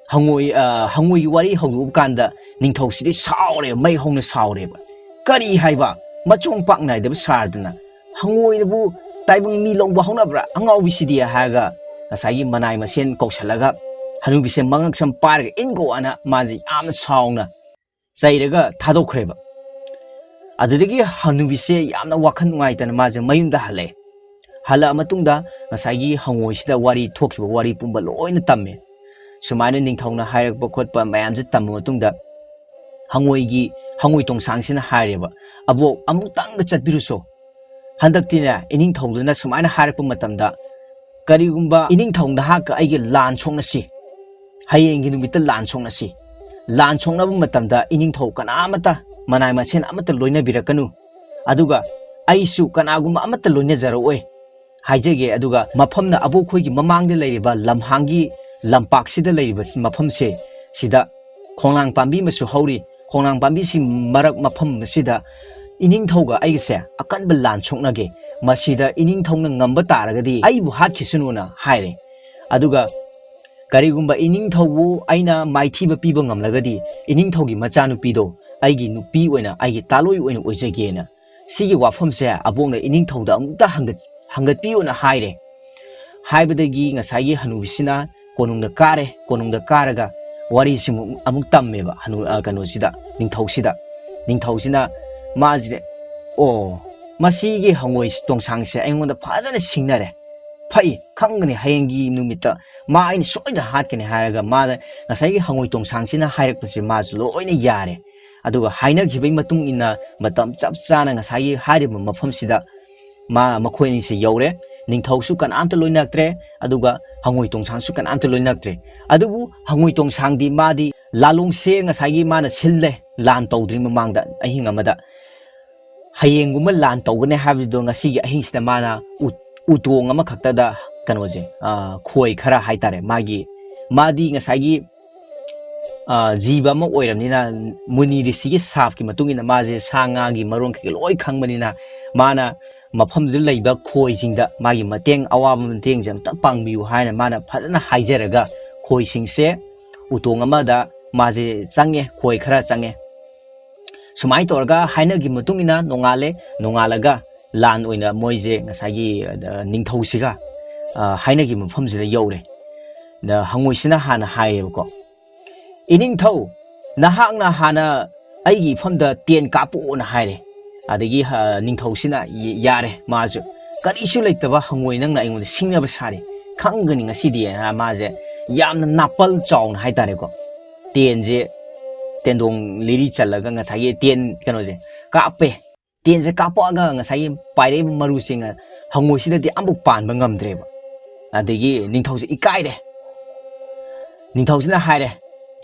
ꯍꯪꯉꯣꯏ, ꯑ, ꯍꯪꯉꯣꯏꯒꯤ ꯋꯥꯔꯤ ꯍꯧꯗꯣꯛꯑꯀꯥꯟꯗ ꯅꯤꯡꯊꯧꯁꯤꯗꯤ ꯁꯥꯎꯔꯦꯕ, ꯃꯩ ꯍꯧꯅ ꯁꯥꯎꯔꯦꯕ꯫ "ꯀꯔꯤ ꯍꯥꯏꯕ? ꯃꯆꯣꯡ ꯄꯥꯛ ꯅꯥꯏꯗꯕ ꯁꯥꯔꯗꯅ ꯍꯪꯉꯣꯏꯅꯕꯨ ꯇꯥꯏꯕꯪ ꯃꯤ ꯂꯧꯕ ꯍꯧꯅꯕ꯭ꯔꯥ, ꯑꯉꯥꯎꯕꯤꯁꯤꯗꯤ?" ꯍꯥꯏꯔꯒ ꯉꯁꯥꯏꯒꯤ ꯃꯅꯥꯏ ꯃꯁꯦꯟ ꯀꯧꯁꯜꯂꯒ ꯍꯅꯨꯕꯤꯁꯦ ꯃꯉꯛꯁꯝ ꯄꯥꯏꯔꯒ "ꯏꯟꯒꯣ" ꯑꯅ ꯃꯥꯁꯦ ꯌꯥꯝꯅ ꯁꯥꯎꯅ ꯆꯩꯔꯒ ꯊꯥꯗꯣꯛꯈ꯭ꯔꯦꯕ꯫ ꯑꯗꯨꯗꯒꯤ ꯍꯅꯨꯕꯤꯁꯦ ꯌꯥꯝꯅ ꯋꯥꯈꯜ ꯅꯨꯡꯉꯥꯏꯇꯅ ꯃꯥꯁꯦ ꯃꯌꯨꯝꯗ ꯍꯜꯂꯛꯑꯦ꯫ ꯍꯜꯂꯛꯑ ꯃꯇꯨꯡꯗ ꯉꯁꯥꯏꯒꯤ ꯍꯪꯉꯣꯏꯁꯤꯗ ꯋꯥꯔꯤ ꯊꯣꯛꯈꯤꯕ ꯋꯥꯔꯤ ꯄꯨꯝꯕ ꯂꯣꯏꯅ ꯇꯝꯃꯦ꯫ ꯁꯨꯃꯥꯏꯅ ꯅꯤꯡꯊꯧꯅ ꯍꯥꯏꯔꯛꯄ ꯈꯣꯠꯄ ꯃꯌꯥꯝꯁꯦ ꯇꯝꯃ ꯃꯇꯨꯡꯗ ꯍꯪꯉꯣꯏꯒꯤ, ꯍꯪꯉꯣꯏ ꯇꯣꯡꯁꯥꯡꯁꯤꯅ ꯍꯥꯏꯔꯦꯕ, "ꯑꯕꯣꯛ, ꯑꯃꯨꯛꯇꯪꯒ ꯆꯠꯄꯤꯔꯨꯁꯣ꯫ ꯍꯟꯗꯛꯇꯤꯅꯦ, ꯏꯅꯤꯡꯊꯧꯗꯨꯅ ꯁꯨꯃꯥꯏꯅ ꯍꯥꯏꯔꯛꯄ ꯃꯇꯝꯗ, ꯀꯔꯤꯒꯨꯝꯕ ꯏꯅꯤꯡꯊꯧ ꯅꯍꯥꯛꯀ ꯑꯩꯒ ꯂꯥꯟ ꯁꯣꯛꯅꯁꯤ, ꯍꯌꯦꯡꯒꯤ ꯅꯨꯃꯤꯠꯇ ꯂꯥꯟ ꯁꯣꯛꯅꯁꯤ꯫ ꯂꯥꯟ ꯁꯣꯛꯅꯕ ꯃꯇꯝꯗ ꯏꯅꯤꯡꯊꯧ ꯀꯅꯥ ꯑꯃꯠꯇ, ꯃꯅꯥꯏ ꯃꯁꯦꯟ ꯑꯃꯠꯇ ꯂꯣꯏꯅꯕꯤꯔꯛꯀꯅꯨ, ꯑꯗꯨꯒ ꯑꯩꯁꯨ ꯀꯅꯥꯒꯨꯝꯕ ꯑꯃꯠꯇ ꯂꯣꯏꯅꯖꯔꯛꯑꯣꯏ" ꯍꯥꯏꯖꯒꯦ꯫ ꯑꯗꯨꯒ ꯃꯐꯝꯅ ꯑꯕꯣꯛꯈꯣꯏꯒꯤ ꯃꯃꯥꯡꯗ ꯂꯩꯔꯤꯕ ꯂꯝꯍꯥꯡꯒꯤ ꯂꯝꯄꯥꯛꯁꯤꯗ ꯂꯩꯔꯤꯕ ꯃꯐꯝꯁꯦ, ꯁꯤꯗ ꯈꯣꯡꯅꯥꯡ ꯄꯥꯝꯕꯤ ꯑꯃꯁꯨ ꯍꯧꯔꯤ꯫ ꯈꯣꯡꯅꯥꯡ ꯄꯥꯝꯕꯤꯁꯤ ꯃꯔꯛ ꯃꯐꯝ ꯑꯁꯤꯗ ꯏꯅꯤꯡꯊꯧꯒ ꯑꯩꯒꯁꯦ ꯑꯀꯟꯕ ꯂꯥꯟ ꯁꯣꯛꯅꯒꯦ꯫ ꯃꯁꯤꯗ ꯏꯅꯤꯡꯊꯧꯅ ꯉꯝꯕ ꯇꯥꯔꯒꯗꯤ ꯑꯩꯕꯨ ꯍꯥꯠꯈꯤꯁꯅꯨꯅ ꯍꯥꯏꯔꯦ꯫ ꯑꯗꯨꯒ ꯀꯔꯤꯒꯨꯝꯕ ꯏꯅꯤꯡꯊꯧꯕꯨ ꯑꯩꯅ ꯃꯥꯏꯊꯤꯕ ꯄꯤꯕ ꯉꯝꯂꯒꯗꯤ, ꯏꯅꯤꯡꯊꯧꯒꯤ ꯃꯆꯥꯅꯨꯄꯤꯗꯣ ꯑꯩꯒꯤ ꯅꯨꯄꯤ ꯑꯣꯏꯅ, ꯑꯩꯒꯤ ꯇꯥꯂꯣꯏ ꯑꯣꯏꯅ ꯑꯣꯏꯖꯒꯦꯅ꯫ ꯁꯤꯒꯤ ꯋꯥꯐꯝꯁꯦ ꯑꯕꯣꯛꯅ ꯏꯅꯤꯡꯊꯧꯗ ꯑꯃꯨꯛꯇ ꯍꯪꯒꯠ-, ꯍꯪꯒꯠꯄꯤꯌꯨꯅ ꯍꯥꯏꯔꯦ꯫ ꯍꯥꯏꯕꯗꯒꯤ ꯉꯁꯥꯏꯒꯤ ꯍꯅꯨꯕꯤꯁꯤꯅ ꯀꯣꯅꯨꯡꯗ ꯀꯥꯔꯦ꯫ ꯀꯣꯅꯨꯡꯗ ꯀꯥꯔꯒ ꯋꯥꯔꯤꯁꯤꯃꯨꯛ ꯑꯃꯨꯛ ꯇꯝꯃꯦꯕ ꯍꯅꯨ-, ꯑ, ꯀꯩꯅꯣꯁꯤꯗ, ꯅꯤꯡꯊꯧꯁꯤꯗ꯫ ꯅꯤꯡꯊꯧꯁꯤꯅ ꯃꯥꯁꯤꯗ, "ꯑꯣ, ꯃꯁꯤꯒꯤ ꯍꯪꯉꯣꯏ ꯇꯣꯡꯁꯥꯡꯁꯦ ꯑꯩꯉꯣꯟꯗ ꯐꯖꯅ ꯁꯤꯡꯅꯔꯦ꯫ ꯐꯩ, ꯈꯪꯒꯅꯤ, ꯍꯌꯦꯡꯒꯤ ꯅꯨꯃꯤꯠꯇ ꯃꯥ ꯑꯩꯅ ꯁꯣꯏꯗꯅ ꯍꯥꯠꯀꯅꯤ" ꯍꯥꯏꯔꯒ ꯃꯥꯅ ꯉꯁꯥꯏꯒꯤ ꯍꯪꯉꯣꯏ ꯇꯣꯡꯁꯥꯡꯁꯤꯅ ꯍꯥꯏꯔꯛꯄꯁꯦ ꯃꯥꯁꯨ ꯂꯣꯏꯅ ꯌꯥꯔꯦ꯫ ꯑꯗꯨꯒ ꯍꯥꯏꯅꯈꯤꯕꯒꯤ ꯃꯇꯨꯡ ꯏꯟꯅ ꯃꯇꯝ ꯆꯞ ꯆꯥꯅ ꯉꯁꯥꯏꯒꯤ ꯍꯥꯏꯔꯤꯕ ꯃꯐꯝꯁꯤꯗ ꯃꯥ, ꯃꯈꯣꯏ ꯑꯅꯤꯁꯦ ꯌꯧꯔꯦ꯫ ꯅꯤꯡꯊꯧꯁꯨ ꯀꯅꯥꯝꯇ ꯂꯣꯏꯅꯔꯛꯇ꯭ꯔꯦ, ꯑꯗꯨꯒ ꯍꯪꯉꯣꯏ ꯇꯣꯡꯁꯥꯡꯁꯨ ꯀꯅꯥꯝꯇ ꯂꯣꯏꯅꯔꯛꯇ꯭ꯔꯦ꯫ ꯑꯗꯨꯕꯨ ꯍꯪꯉꯣꯏ ꯇꯣꯡꯁꯥꯡꯗꯤ ꯃꯥꯗꯤ ꯂꯥꯂꯣꯡꯁꯦ ꯉꯁꯥꯏꯒꯤ ꯃꯥꯅ ꯁꯤꯜꯂꯦ, ꯂꯥꯟ ꯇꯧꯗ꯭ꯔꯤ ꯃꯃꯥꯡꯗ ꯑꯍꯤꯡ ꯑꯃꯗ꯫ ꯍꯌꯦꯡꯒꯨꯝꯕ ꯂꯥꯟ ꯇꯧꯒꯅꯤ ꯍꯥꯏꯕꯗꯣ ꯉꯁꯤꯒꯤ ꯑꯍꯤꯡꯁꯤꯗ ꯃꯥꯅ ꯎ-, ꯎꯇꯣꯡ ꯑꯃꯈꯛꯇꯗ ꯀꯩꯅꯣꯁꯦ, ꯑ, ꯈꯣꯏ ꯈꯔ ꯍꯥꯏꯇꯥꯔꯦ, ꯃꯥꯒꯤ, ꯃꯥꯗꯤ ꯉꯁꯥꯏꯒꯤ, ꯑ, ꯖꯤꯕ ꯑꯃ ꯑꯣꯏꯔꯕꯅꯤꯅ, ꯃꯨꯅꯤ ꯔꯤꯁꯤꯒꯤ ꯁꯥꯞꯀꯤ ꯃꯇꯨꯡ ꯏꯟꯅ ꯃꯥꯁꯦ ꯁꯥ ꯉꯥꯒꯤ ꯃꯔꯣꯟ ꯀꯩꯀꯩ ꯂꯣꯏ ꯈꯪꯕꯅꯤꯅ, ꯃꯥꯅ ꯃꯐꯝꯗꯨꯗ ꯂꯩꯕ ꯈꯣꯏꯁꯤꯡꯗ ꯃꯥꯒꯤ ꯃꯇꯦꯡ, ꯑꯋꯥꯕ ꯃꯇꯦꯡꯁꯦ ꯑꯝꯇ ꯄꯥꯡꯕꯤꯌꯨ ꯍꯥꯏꯅ ꯃꯥꯅ ꯐꯖꯅ ꯍꯥꯏꯖꯔꯒ, ꯈꯣꯏꯁꯤꯡꯁꯦ ꯎꯇꯣꯡ ꯑꯃꯗ ꯃꯥꯁꯦ ꯆꯪꯉꯦ, ꯈꯣꯏ ꯈꯔ ꯆꯪꯉꯦ꯫ ꯁꯨꯃꯥꯏꯅ ꯇꯧꯔꯒ ꯍꯥꯏꯅꯈꯤꯕ ꯃꯇꯨꯡ ꯏꯟꯅ ꯅꯣꯡꯉꯥꯜꯂꯦ꯫ ꯅꯣꯡꯉꯥꯜꯂꯒ ꯂꯥꯟ ꯑꯣꯏꯅ ꯃꯣꯏꯁꯦ ꯉꯁꯥꯏꯒꯤ, ꯑ, ꯅꯤꯡꯊꯧꯁꯤꯒ, ꯑ, ꯍꯥꯏꯅꯈꯤꯕ ꯃꯐꯝꯁꯤꯗ ꯌꯧꯔꯦ꯫ ꯑꯗ ꯍꯪꯉꯣꯏꯁꯤꯅ ꯍꯥꯟꯅ ꯍꯥꯏꯔꯦꯕꯀꯣ, "ꯏꯅꯤꯡꯊꯧ, ꯅꯍꯥꯛꯅ ꯍꯥꯟꯅ ꯑꯩꯒꯤ ꯏꯐꯝꯗ ꯇꯦꯟ ꯀꯥꯞꯄꯛꯑꯣꯅ" ꯍꯥꯏꯔꯦ꯫ ꯑꯗꯒꯤ, ꯑ, ꯅꯤꯡꯊꯧꯁꯤꯅ, "ꯌꯥꯔꯦ, ꯃꯥꯁꯨ ꯀꯔꯤꯁꯨ ꯂꯩꯇꯕ ꯍꯪꯉꯣꯏ ꯅꯪꯅ ꯑꯩꯉꯣꯟꯗ ꯁꯤꯡꯅꯕ ꯁꯥꯔꯤ, ꯈꯪꯒꯅꯤ ꯉꯁꯤꯗꯤ", ꯍꯥꯏꯅ ꯃꯥꯁꯦ ꯌꯥꯝꯅ ꯅꯥꯄꯜ ꯆꯥꯎꯅ ꯍꯥꯏꯇꯥꯔꯦꯀꯣ, ꯇꯦꯟꯁꯦ ꯇꯦꯟꯗꯣꯡ ꯂꯤꯔꯤ ꯆꯜꯂꯒ ꯉꯁꯥꯏꯒꯤ ꯇꯦꯟ ꯀꯩꯅꯣꯁꯦ ꯀꯥꯞꯄꯦ꯫ ꯇꯦꯟꯁꯦ ꯀꯥꯞꯄꯛꯑꯒ ꯉꯁꯥꯏꯒꯤ ꯄꯥꯏꯔꯛꯏꯕ ꯃꯔꯨꯁꯤꯡꯅ ꯍꯪꯉꯣꯏꯁꯤꯗꯗꯤ ꯑꯃꯨꯛ ꯄꯥꯟꯕ ꯉꯝꯗ꯭ꯔꯦꯕ꯫ ꯑꯗꯒꯤ ꯅꯤꯡꯊꯧꯁꯦ ꯏꯀꯥꯏꯔꯦ꯫ ꯅꯤꯡꯊꯧꯁꯤꯅ ꯍꯥꯏꯔꯦ,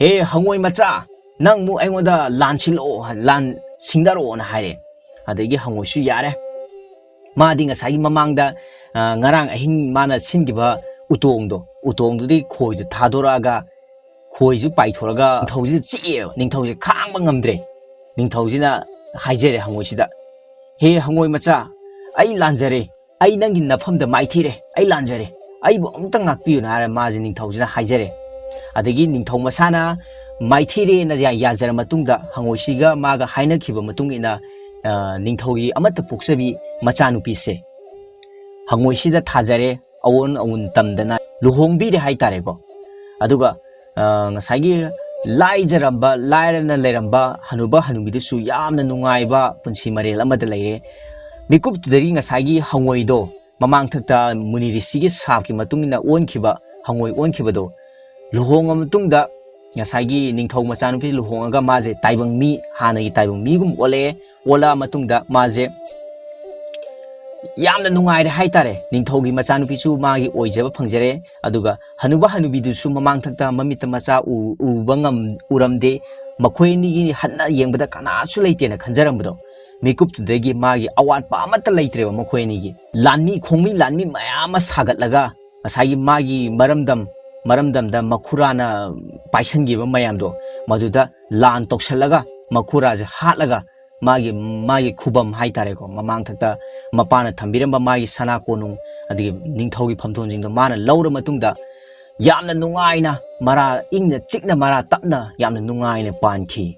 "ꯍꯦ ꯍꯪꯉꯣꯏ ꯃꯆꯥ, ꯅꯪ ꯑꯃꯨꯛ ꯑꯩꯉꯣꯟꯗ ꯂꯥꯟ ꯁꯤꯜꯂꯛꯑꯣ, ꯂꯥꯟ ꯁꯤꯡꯗꯔꯛꯑꯣꯅ" ꯍꯥꯏꯔꯦ꯫ ꯑꯗꯒꯤ ꯍꯪꯉꯣꯏꯁꯨ ꯌꯥꯔꯦ꯫ ꯃꯥꯗꯤ ꯉꯁꯥꯏꯒꯤ ꯃꯃꯥꯡꯗ, ꯑ, ꯉꯔꯥꯡ ꯑꯍꯤꯡ ꯃꯥꯅ ꯁꯤꯟꯈꯤꯕ ꯎꯇꯣꯡꯗꯣ, ꯎꯇꯣꯡꯗꯨꯗꯤ ꯈꯣꯏꯗꯣ ꯊꯥꯗꯣꯔꯛꯑꯒ ꯈꯣꯏꯁꯨ ꯄꯥꯏꯊꯣꯔꯒ ꯅꯤꯡꯊꯧꯁꯤꯗ ꯆꯤꯛꯑꯦꯕ꯫ ꯅꯤꯡꯊꯧꯁꯦ ꯈꯥꯡꯕ ꯉꯝꯗ꯭ꯔꯦ꯫ ꯅꯤꯡꯊꯧꯁꯤꯅ ꯍꯥꯏꯖꯔꯦ ꯍꯪꯉꯣꯏꯁꯤꯗ, "ꯍꯦ ꯍꯪꯉꯣꯏ ꯃꯆꯥ, ꯑꯩ ꯂꯥꯟꯖꯔꯦ꯫ ꯑꯩ ꯅꯪꯒꯤ ꯅꯐꯝꯗ ꯃꯥꯏꯊꯤꯔꯦ꯫ ꯑꯩ ꯂꯥꯟꯖꯔꯦ꯫ ꯑꯩꯕꯨ ꯑꯃꯨꯛꯇ ꯉꯥꯛꯄꯤꯌꯨꯅ" ꯍꯥꯏꯔ ꯃꯥꯁꯦ ꯅꯤꯡꯊꯧꯁꯤꯅ ꯍꯥꯏꯖꯔꯦ꯫ ꯑꯗꯒꯤ ꯅꯤꯡꯊꯧ ꯃꯁꯥꯅ ꯃꯥꯏꯊꯤꯔꯦꯅ ꯌꯥ-, ꯌꯥꯖꯔ ꯃꯇꯨꯡꯗ ꯍꯪꯉꯣꯏꯁꯤꯒ ꯃꯥꯒ ꯍꯥꯏꯅꯈꯤꯕ ꯃꯇꯨꯡ ꯏꯟꯅ, ꯑ, ꯅꯤꯡꯊꯧꯒꯤ ꯑꯃꯠꯇ ꯄꯣꯛꯆꯕꯤ ꯃꯆꯥꯅꯨꯄꯤꯁꯦ ꯍꯪꯉꯣꯏꯁꯤꯗ ꯊꯥꯖꯔꯦ꯫ ꯑꯑꯣꯟ ꯑꯑꯣꯟ ꯇꯝꯗꯅ ꯂꯨꯍꯣꯡꯕꯤꯔꯦ ꯍꯥꯏꯇꯥꯔꯦꯀꯣ꯫ ꯑꯗꯨꯒ, ꯑ, ꯉꯁꯥꯏꯒꯤ ꯂꯥꯏꯖꯔꯝꯕ, ꯂꯥꯏꯔꯅ ꯂꯩꯔꯝꯕ ꯍꯅꯨꯕ ꯍꯅꯨꯕꯤꯗꯨꯁꯨ ꯌꯥꯝꯅ ꯅꯨꯡꯉꯥꯏꯕ ꯄꯨꯟꯁꯤ ꯃꯔꯦꯜ ꯑꯃꯗ ꯂꯩꯔꯦ꯫ ꯃꯤꯀꯨꯞꯇꯨꯗꯒꯤ ꯉꯁꯥꯏꯒꯤ ꯍꯪꯉꯣꯏꯗꯣ ꯃꯃꯥꯡꯊꯛꯇ ꯃꯨꯅꯤ ꯔꯤꯁꯤꯒꯤ ꯁꯥꯞꯀꯤ ꯃꯇꯨꯡ ꯏꯟꯅ ꯑꯣꯟꯈꯤꯕ, ꯍꯪꯉꯣꯏ ꯑꯣꯟꯈꯤꯕꯗꯣ ꯂꯨꯍꯣꯡꯉ ꯃꯇꯨꯡꯗ ꯉꯁꯥꯏꯒꯤ ꯅꯤꯡꯊꯧ ꯃꯆꯥꯅꯨꯄꯤ ꯂꯨꯍꯣꯡꯉꯒ ꯃꯥꯁꯦ ꯇꯥꯏꯕꯪ ꯃꯤ, ꯍꯥꯟꯅꯒꯤ ꯇꯥꯏꯕꯪ ꯃꯤꯒꯨꯝ ꯑꯣꯜꯂꯛꯑꯦ꯫ ꯑꯣꯜꯂꯛꯑ ꯃꯇꯨꯡꯗ ꯃꯥꯁꯦ ꯌꯥꯝꯅ ꯅꯨꯡꯉꯥꯏꯔꯦ ꯍꯥꯏꯇꯥꯔꯦ꯫ ꯅꯤꯡꯊꯧꯒꯤ ꯃꯆꯥꯅꯨꯄꯤꯁꯨ ꯃꯥꯒꯤ ꯑꯣꯏꯖꯕ ꯐꯪꯖꯔꯦ꯫ ꯑꯗꯨꯒ ꯍꯅꯨꯕ ꯍꯅꯨꯕꯤꯗꯨꯁꯨ ꯃꯃꯥꯡꯊꯛꯇ ꯃꯃꯤꯠꯇ ꯃꯆꯥ ꯎ-, ꯎꯕ ꯉꯝ-, ꯎꯔꯝꯗꯦ꯫ ꯃꯈꯣꯏ ꯑꯅꯤꯒꯤ ꯍꯟꯅ ꯌꯦꯡꯕꯗ ꯀꯅꯥꯁꯨ ꯂꯩꯇꯦꯅ ꯈꯟꯖꯔꯝꯕꯗꯣ, ꯃꯤꯀꯨꯞꯇꯨꯗꯒꯤ ꯃꯥꯒꯤ ꯑꯋꯥꯠꯄ ꯑꯃꯠꯇ ꯂꯩꯇ꯭ꯔꯦꯕ ꯃꯈꯣꯏ ꯑꯅꯤꯒꯤ꯫ ꯂꯥꯟꯃꯤ ꯈꯣꯡꯃꯤ ꯂꯥꯟꯃꯤ ꯃꯌꯥꯝ ꯑꯃ ꯁꯥꯒꯠꯂꯒ ꯉꯁꯥꯏꯒꯤ ꯃꯥꯒꯤ ꯃꯔꯝꯗꯝ, ꯃꯔꯝꯗꯝꯗ ꯃꯈꯨꯔꯥꯅ ꯄꯥꯏꯁꯟꯈꯤꯕ ꯃꯌꯥꯝꯗꯣ, ꯃꯗꯨꯗ ꯂꯥꯟ ꯇꯧꯁꯜꯂꯒ ꯃꯈꯨꯔꯥꯁꯦ ꯍꯥꯠꯂꯒ ꯃꯥꯒꯤ, ꯃꯥꯒꯤ ꯈꯨꯕꯝ ꯍꯥꯏꯇꯥꯔꯦꯀꯣ, ꯃꯃꯥꯡꯊꯛꯇ ꯃꯄꯥꯅ ꯊꯝꯕꯤꯔꯝꯕ ꯃꯥꯒꯤ ꯁꯅꯥ ꯀꯣꯅꯨꯡ, ꯑꯗꯒꯤ ꯅꯤꯡꯊꯧꯒꯤ ꯐꯝꯊꯣꯟꯁꯤꯡꯗꯣ ꯃꯥꯅ ꯂꯧꯔ ꯃꯇꯨꯡꯗ ꯌꯥꯝꯅ ꯅꯨꯡꯉꯥꯏꯅ, ꯃꯔꯥ ꯏꯪꯅ ꯆꯤꯛꯅ ꯃꯔꯥ ꯇꯞꯅ ꯌꯥꯝꯅ ꯅꯨꯡꯉꯥꯏꯅ ꯄꯥꯟꯈꯤ꯫